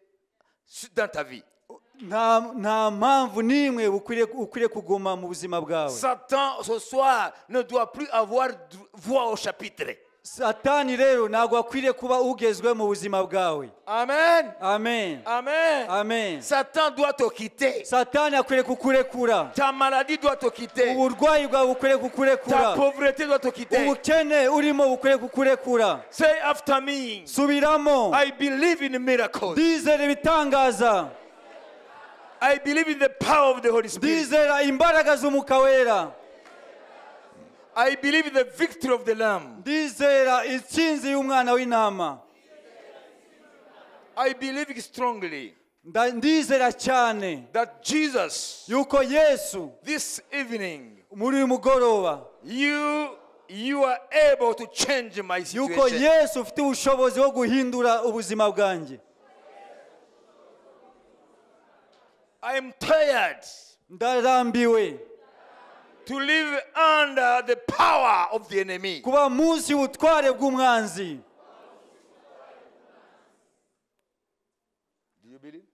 dans ta vie. Nta mpamvu n'imwe ukwiriye kuguma mu buzima bwawe. Satan, ce soir, ne doit plus avoir voix au chapitre. Satani rero ntabwo akwiriye kuba ugezwe mu buzima bwawe. Amen. Amen. Amen. Amen. Satan doit te quitter. Satani akwiriye kukurekura. Ta maladie doit te quitter. Uburwayi bwawe bukwiriye Ta kukurekura. Pauvreté doit te quitter. Ubukene urimo bukwiriye kukurekura. Say after me. Subiramo. I believe in miracles. Ndizera ibitangaza. I believe in the power of the Holy Spirit. Ndizera imbaraga z'Umwuka Wera. I believe in the victory of the Lamb. Ndizera intsinzi y'umwana w'intama. I believe strongly Ndizera cyane that Jesus, yuko Yesu, this evening, muri uyu mugoroba, you are able to change my yuko situation. Yesu ufite ubushobozi bwo guhindura ubuzima bwanjye. I am tired Ndarambiwe to live under the power of the enemy. Kuba munsi y'ubutware bw'umwanzi. Do you believe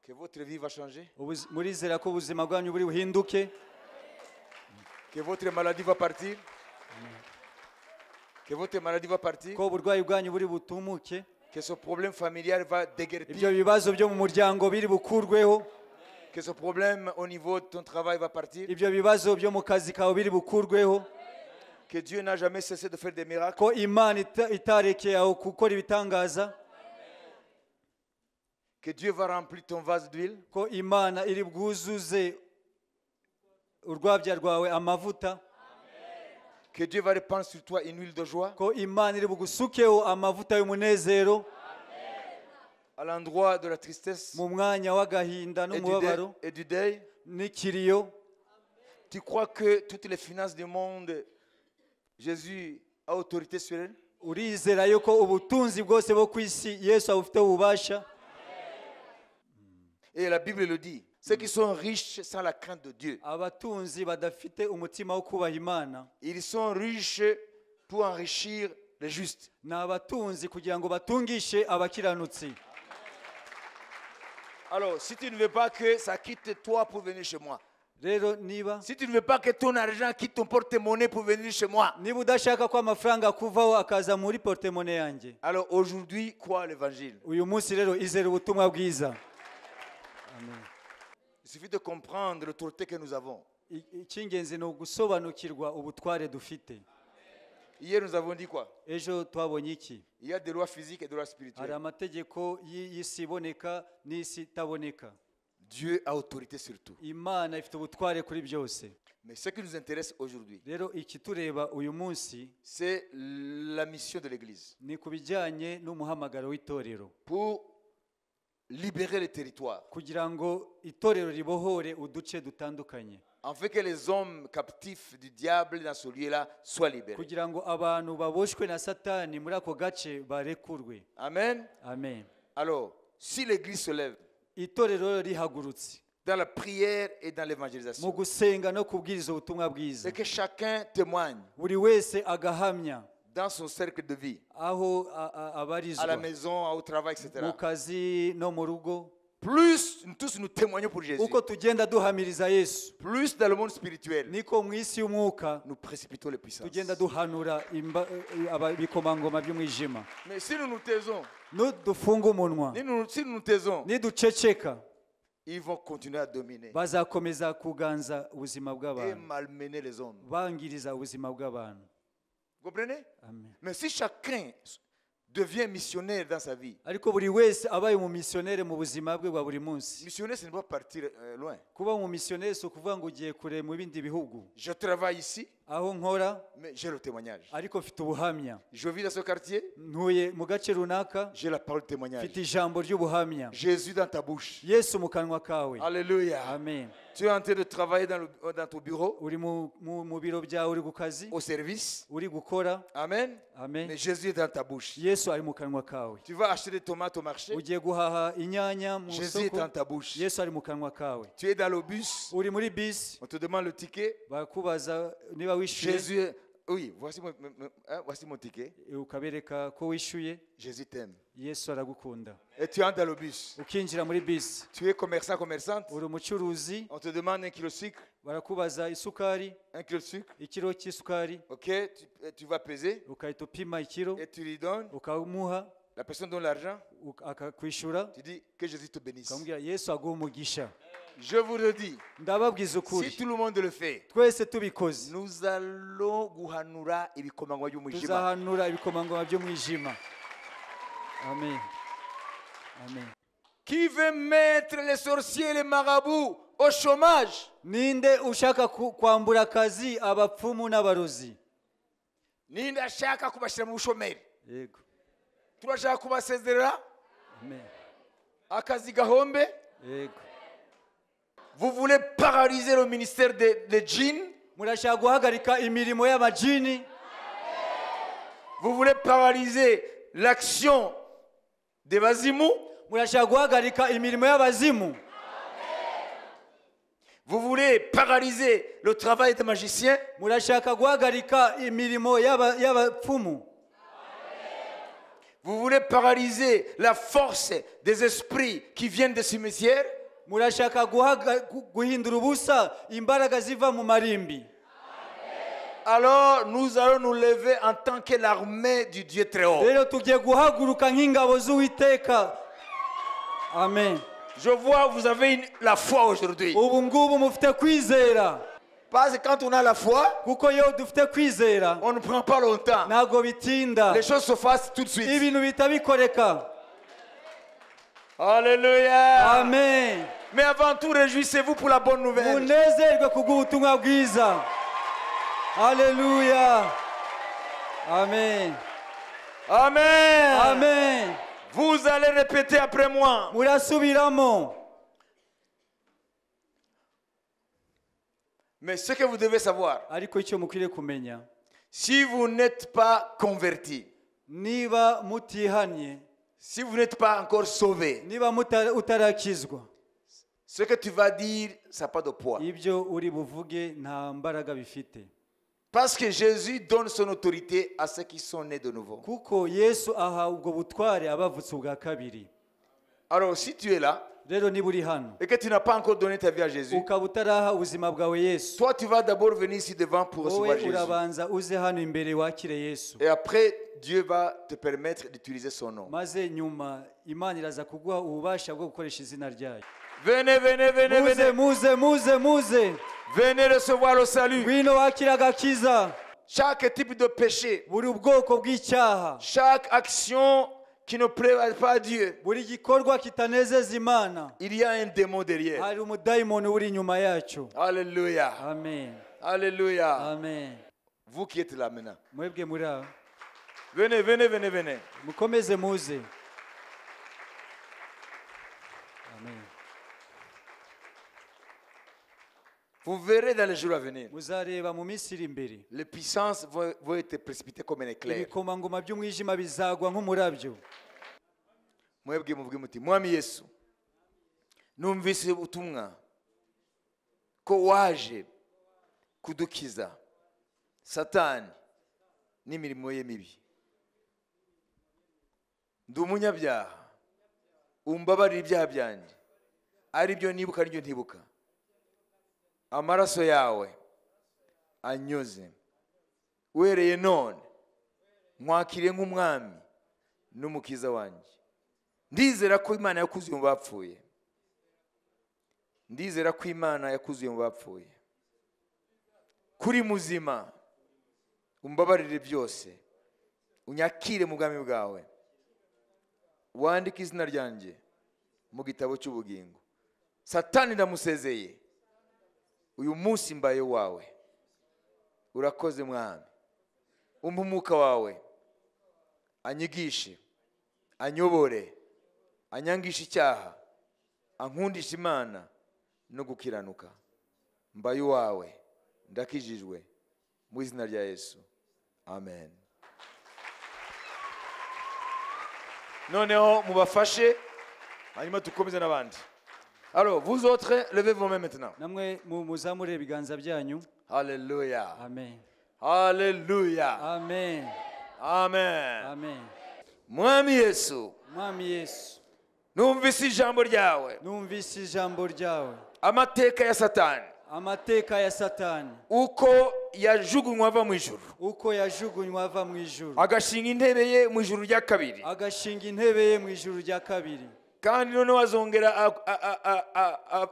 que votre vie va changer? Murizera ko ubuzima bwanyu buri buhinduke? Que votre maladie va partir? Que votre maladie va partir? Ko uburwayi bwanyu buri butumuke? Que ce problème familial va déguerpir? Ibyo bibazo byo mu muryango biri bukurweho? Que ce problème au niveau de ton travail va partir? Ibyo bibazo byo mu kazi kawe biri bukurweho? Que Dieu n'a jamais cessé de faire des miracles? Ko Imana itarekeye aho gukora ibitangaza? Que Dieu va remplir ton vase d'huile? Ko Imana iri bwuzuze urwabya rwawe amavuta? Que Dieu va répandre sur toi une huile de joie Ko Imana iri bugusukeho amavuta y'umunezero à l'endroit de la tristesse mu mwanya w'agahinda et du deuil, n'umubabaro et du deuil? N'ikiriyo? Tu crois que toutes les finances du monde, Jésus a autorité sur elles? Urizera yuko ubutunzi bwose bwo ku isi Yesu abufiteho ububasha? Et la Bible le dit. Ceux qui sont riches sans la crainte de Dieu, Abatunzi badafite umutima wo kubaha Imana, ils sont riches pour enrichir les justes. Ni abatunzi kugira ngo batungishe abakiranutsi. Alors, si tu ne veux pas que ça quitte toi pour venir chez moi, Rero niba si tu ne veux pas que ton argent quitte ton porte-monnaie pour venir chez moi, niba udashaka ko amafaranga akuvaho akaza muri porte-monnaie yanjye, alors aujourd'hui, crois à l'évangile. Uyu munsi rero izera ubutumwa bwiza. Il suffit de comprendre l'autorité que nous avons. Icy'ingenzi ni ugusobanukirwa ubutware dufite. Hier, nous avons dit quoi? Ejo twabonye iki? Il y a des lois physiques et des lois Hari spirituelles. Amategeko y'isi iboneka n'isi itaboneka. Dieu a autorité sur tout. Imana ifite ubutware kuri byose. Mais ce qui nous intéresse aujourd'hui, Rero ikitureba uyu munsi c'est la mission de l'Église ni ku bijyanye n'umuhamagaro w'itorero pour libérer les territoires, kugira ngo itorero ribohore uduce dutandukanye, afin que les hommes captifs du diable dans ce lieu-là soient libérés. Kugira ngo abantu baboshwe na Satani muri ako gace barekurwe. Amen. Amen. Alors, si l'Église se lève Itorero rihagurutse dans la prière et dans mu l'évangélisation, gusenga no kubwiriza ubutumwa bwiza, c'est que chacun témoigne buri wese agahamya dans son cercle de vie, aho à abarizwa, la maison, au travail, etc. mu kazi no mu rugo. Plus nous tous nous témoignons pour Jésus, Uko tugenda duhamiriza Yesu, plus dans le monde spirituel, niko mu isi y'umwuka nous précipitons les puissances. Tugenda duhanura ibikomangoma by'umwijima. Mais si nous nous taisons, Nudufunga umunwa, si nous nous taisons, niduceceka, ils vont continuer à dominer bazakomeza kuganza ubuzima et bw'abantu, malmener les hommes. Bangiriza ubuzima bw'abantu. Vous comprenez? Amen. Mais si chacun devient missionnaire dans sa vie, Ariko buri wese abaye umumisiyoneri mu buzima bwe bwa buri munsi. Missionnaire, ce n'est pas partir loin. Kuba umumisiyoneri si ukuvuga ngo ugiye kure mu bindi bihugu. Je travaille ici, Aho nkora, mais j'ai le témoignage. Ariko mfite ubuhamya. Je vis dans ce quartier, Ntuye mu gace runaka, j'ai la parole de témoignage. Mfite ijambo ry'ubuhamya. Jésus dans ta bouche. Yesu mu kanwa kawe. Alléluia. Amen. Tu es en train de travailler dans ton bureau, Uri mu biro byawe, uri ku kazi, au service. Uri gukora. Amen. Amen. Mais Jésus est dans ta bouche. Yesu ari mu kanwa kawe. Tu vas acheter des tomates au marché. Ugiye guhaha inyanya mu Jésus est isoko, dans ta bouche. Yesu ari mu kanwa kawe. Tu es dans le bus. Uri muri bisi, On te demande le ticket. Barakubaza niba wishyuye. Jésus est... Oui, hein, voici mon ticket. Ukabereka ko wishyuye. Jésus t'aime. Yesu aragukunda. Et tu entres dans le bus. Ukinjira muri bisi. Tu es commerçant, commerçante. Uri umucuruzi. On te demande 1 kilo de sucre. Barakubaza isukari. 1 kilo de sucre. Ikiro cy'isukari. Ok, tu vas peser. Ukahita upima ikiro. Et tu lui donnes. Ukamuha. La personne donne l'argent. Akakwishyura. Tu dis que Jésus te bénisse. Ukamubwira Yesu aguhe umugisha. Je vous le dis. Ndababwiza ukuri. Si tout le monde le fait, Twese tubikoze, nous allons guhanura ibikomangoma by'umwijima. Tuzahanura ibikomangoma by'umwijima. Amen, amen. Qui veut mettre les sorciers et les marabouts au chômage? Ninde ushaka kwambura akazi abapfumu n'abarozi? Ninde ashaka kubashyira mu bushomeri? Yego. Turashaka kubasezerera Amen. Akazi gahombe. Yego. Vous voulez paralyser le ministère des djinns? Murashaka guhagarika imirimo y'amajini? Vous voulez paralyser l'action des bazimu? Murashaka guhagarika imirimo y'abazimu? Vous voulez paralyser le travail des magiciens? Murashaka guhagarika imirimo y'abapfumu? Vous voulez paralyser la force des esprits qui viennent des cimetières? Murashaka guhindura ubusa imbaraga ziva mu marimbi? Alors nous allons nous lever en tant que l'armée du Dieu très haut. Rero tugiye guhaguruka nk'ingabo z'Uwiteka. Amen. Je vois, vous avez la foi aujourd'hui. Ubu ngubu mufite kwizera. Parce que quand on a la foi, Kuko iyo dufite kwizera, on ne prend pas longtemps. Ntabwo bitinda. Les choses se fassent tout de suite. Ibintu bihita bikoreka. Alléluia. Amen. Mais avant tout, réjouissez-vous pour la bonne nouvelle. Munezerwe kubw'ubutumwa bwiza. Haleluya, amen. Amen. Amen. Vous allez répéter après moi. Murasubiramo. Mais ce que vous devez savoir, Ariko icyo mukwiriye kumenya, si vous n'êtes pas converti, niba mutihanye, si vous n'êtes pas encore sauvé, niba utarakizwa, ce que tu vas dire, ça n'a pas de poids. Ibyo uri buvuge nta mbaraga bifite. Parce que Jésus donne son autorité à ceux qui sont nés de nouveau. Kuko Yesu aha ubwo butware abavutse ubwa kabiri. Alors, si tu es là Rero niba uri hano, et que tu n'as pas encore donné ta vie à Jésus, ukaba utaraha ubuzima bwawe Yesu, toi, tu vas d'abord venir ici devant pour wowe recevoir Jésus. Urabanza uze hano imbere wakire Yesu. Et après, Dieu va te permettre d'utiliser son nom. Maze nyuma Imana iraza kuguha ububasha bwo gukoresha izina ryayo. Venez, venez, venez, Muze, venez. muze, muze, muze. Venez recevoir le salut. Ngwino wakire agakiza. Chaque type de péché. Buri ubwoko bw'icyaha. Chaque action qui ne plaît pas à Dieu. Buri gikorwa kitanezeza Imana. Il y a un démon derrière. Hari umudayimoni uri inyuma yacyo. Alléluia. Amen. Alléluia. Amen. Vous qui êtes là maintenant. Mwebwe muri aho. Venez, venez, venez, venez. Mukomeze muze. Amen. Vous verrez dans les jours à venir. Muzareba mu minsi iri imbere. Les puissances vont être précipitées comme un éclair. Ibikomangoma by'umwijima bizagwa nk'umurabyo. Mwebwe muvuge muti Mwami Yesu, numvise ubutumwa ko waje kudukiza Satani n'imirimo ye mibi. Ndi umunyabyaha, umbabarire ibyaha byanjye, ari byo nibuka n'ibyo ntibuka. Amaraso yawe anyoze. Uhereye none nkwakiriye nk'umwami n'umukiza wanjye. Ndizera ko Imana yakuzuye mu bapfuye. Ndizera ko Imana yakuzuye mu bapfuye. Kuri muzima, umbabarire byose, unyakire mu bwami bwawe, wandike izina ryanjye mu gitabo cy'ubugingo. Satani ndamusezeye, uyu munsi mbaye wawe. Urakoze Mwami, umpe umwuka wawe, anyigishe, anyobore, anyangishe icyaha, ankundishe Imana no gukiranuka. Mbaye wawe, ndakijijwe mu izina rya Yesu. Amen. Noneho mubafashe, hanyuma dukomeze n'abandi. Alors, vous autres, levez vos mains maintenant. Namwe muzamure ibiganza byanyu. Alléluia. Amen. Alléluia. Amen. Amen. Amen. Mwami Yesu. Mwami Yesu. Numvise ijambo ryawe. Numvise ijambo ryawe. Amateka ya Satani. Amateka ya Satani. Uko yajugunywa ava mu ijuru. Uko yajugunywa ava mu ijuru. Agashinga intebe ye mu ijuru rya kabiri. Agashinga intebe ye mu ijuru rya kabiri. Kandi noneho azongera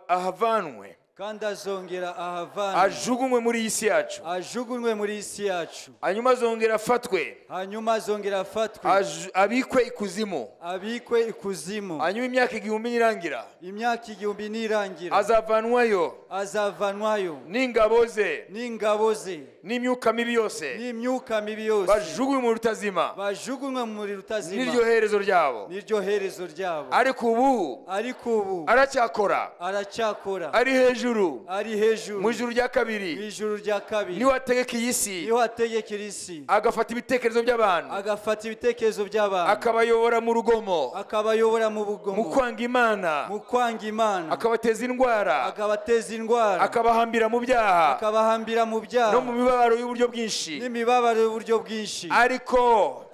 ahavanwe. Kandi azongera ahavanwe. Ajugunywe muri iyi si yacu. Ajugunywe muri iyi si yacu. Hanyuma azongera afatwe. Hanyuma azongera afatwe. Abikwe ikuzimu. Abikwe ikuzimu. Hanyuma imyaka 1000 nirangira. Imyaka 1000 nirangira. Azavanwayo. Azavanwayo. N'ingabo ze. N'ingabo ze. N'imyuka mibi yose. N'imyuka mibi yose. Bajugunywe mu rutazima. Bajugunywe mu rutazima. N'iryo herezo ryabo. N'iryo herezo ryabo. Ariko ubu. Ariko ubu. Aracyakora. Aracyakora. Ari hejuru. Ari hejuru. Mu ijuru rya kabiri. Mu ijuru rya kabiri. Niwe ategeka iyi si. Niwe ategeka iyi si. Agafata ibitekerezo by'abantu. Agafata ibitekerezo by'abantu. Akabayobora mu rugomo. Akabayobora mu bugomo. Mu kwanga Imana. Mu kwanga Imana. Akabateza indwara. Akabateza indwara. Akabahambira mu byaha. Akabahambira mu byaha. No mu mibabaro y'uburyo bwinshi. N'imibabaro y'uburyo bwinshi. Ariko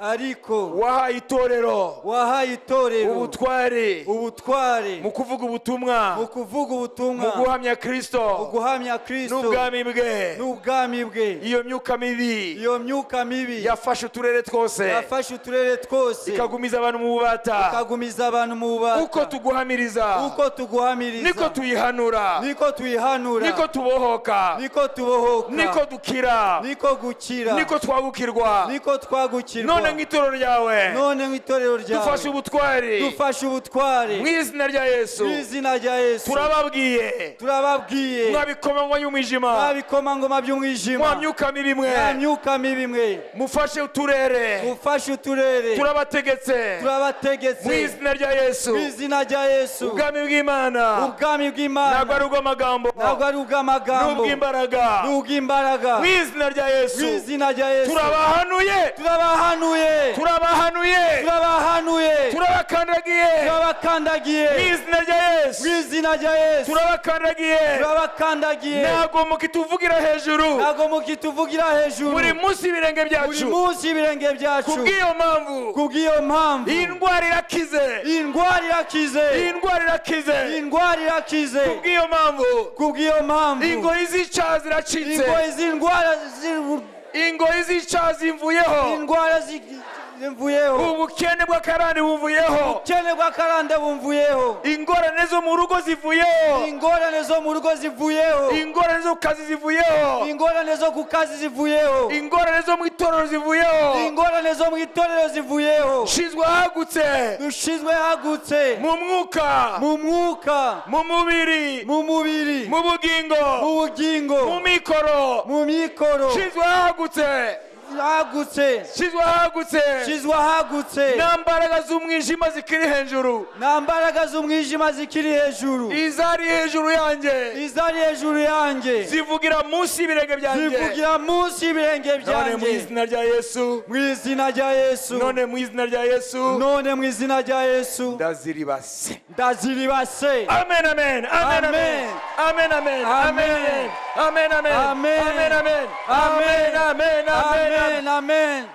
wahaye itorero. Wahaye itorero. Ubutware. Ubutware. Mu kuvuga ubutumwa. Mu kuvuga ubutumwa. Mu guhamya Kristo. Mu guhamya Kristo. N'ubwami bwe. N'ubwami bwe. Iyo myuka mibi. Iyo myuka mibi. Yafashe uturere twose. Yafashe uturere twose. Ikagumiza abantu mu bubata. Ikagumiza abantu mu bubata. Uko tuguhamiriza. Uko tuguhamiriza. Niko tuyihanura. Niko tuyihanura. Niko tubohoka. Niko tubohoka. Niko dukira. Niko gukira. Niko twagukirwa. Niko twagukirwa. None nk'itorero ryawe. None nk'itorero ryawe. Dufashe ubutwari. Dufashe ubutwari. Mu izina rya Yesu. Mu izina rya Yesu. Turababwiye. Turababwiye. Mwabikomangoma y'umwijima. Mwabikomangoma by'umwijima. Mwa myuka mibi mwe. Mwa myuka mibi mwe. Mufashe uturere. Mufashe uturere. Turabategetse. Turabategetse. Mu izina rya Yesu. Mu izina rya Yesu. Ubwami bw'Imana. Ubwami bw'Imana. Ntabwo ari ubw'amagambo. Ntabwo ari ubw'amagambo. N'ubw'imbaraga. N'ubw'imbaraga. Mu izina rya Yesu. Mu izina rya Yesu. Turabahanuye. Turabahanuye. Turabahanuye. Turabahanuye. Turabakandagiye. Turabakandagiye. Mu izina rya Yesu. Mu izina rya Yesu. Turabakandagiye. Turabakandagiye. Ntabwo mukituvugira hejuru. Ntabwo mukituvugira hejuru. Muri munsi y'ibirenge byacu. Muri munsi y'ibirenge byacu. Kubw'iyo mpamvu. Kubw'iyo mpamvu. Iyi ndwara irakize. Iyi ndwara irakize. Iyi ndwara irakize. Iyi ndwara irakize. Kubw'iyo mpamvu. Kubw'iyo mpamvu. Ingoyi z'icyaha ziracitse. Ingoyi z'indwara Ingoyi z'icyaha zimvuyeho. Indwara Zimvuyeho. Ubukene bw'akarande bumvuyeho. Ubukene bw'akarande bumvuyeho. Ingorane zo mu rugo zivuyeho. Ingorane zo mu rugo zivuyeho. Ingorane zo ku kazi zivuyeho. Ingorane zo ku kazi zivuyeho. Ingorane zo mu itorero zivuyeho. Ingorane zo mu itorero zivuyeho. Nshinzwe ahagutse. Dushinzwe hagutse. Mu mwuka. Mu mwuka. Mu mubiri. Mu mubiri. Mu bugingo. Mu bugingo. Mu mikoro. Mu mikoro. Nshinzwe ahagutse. Hagutse. Nshinzwe ahagutse. Nshinzwe ahagutse. Nta mbaraga z'umwijima zikiri hejuru. Nta mbaraga z'umwijima zikiri hejuru. Izari hejuru yanjye. Izari hejuru yanjye. Zivugira munsi y'ibirenge byanjye. Zivugira munsi y'ibirenge byanjye. None mu izina rya Yesu. Mu izina rya Yesu. None mu izina rya Yesu. None mu izina rya Yesu. Ndaziribase. Ndaziribase. Amen amen. Amen amen. Amen amen. Amen. Amen amen. Amen amen. Amen amen. Amen amen.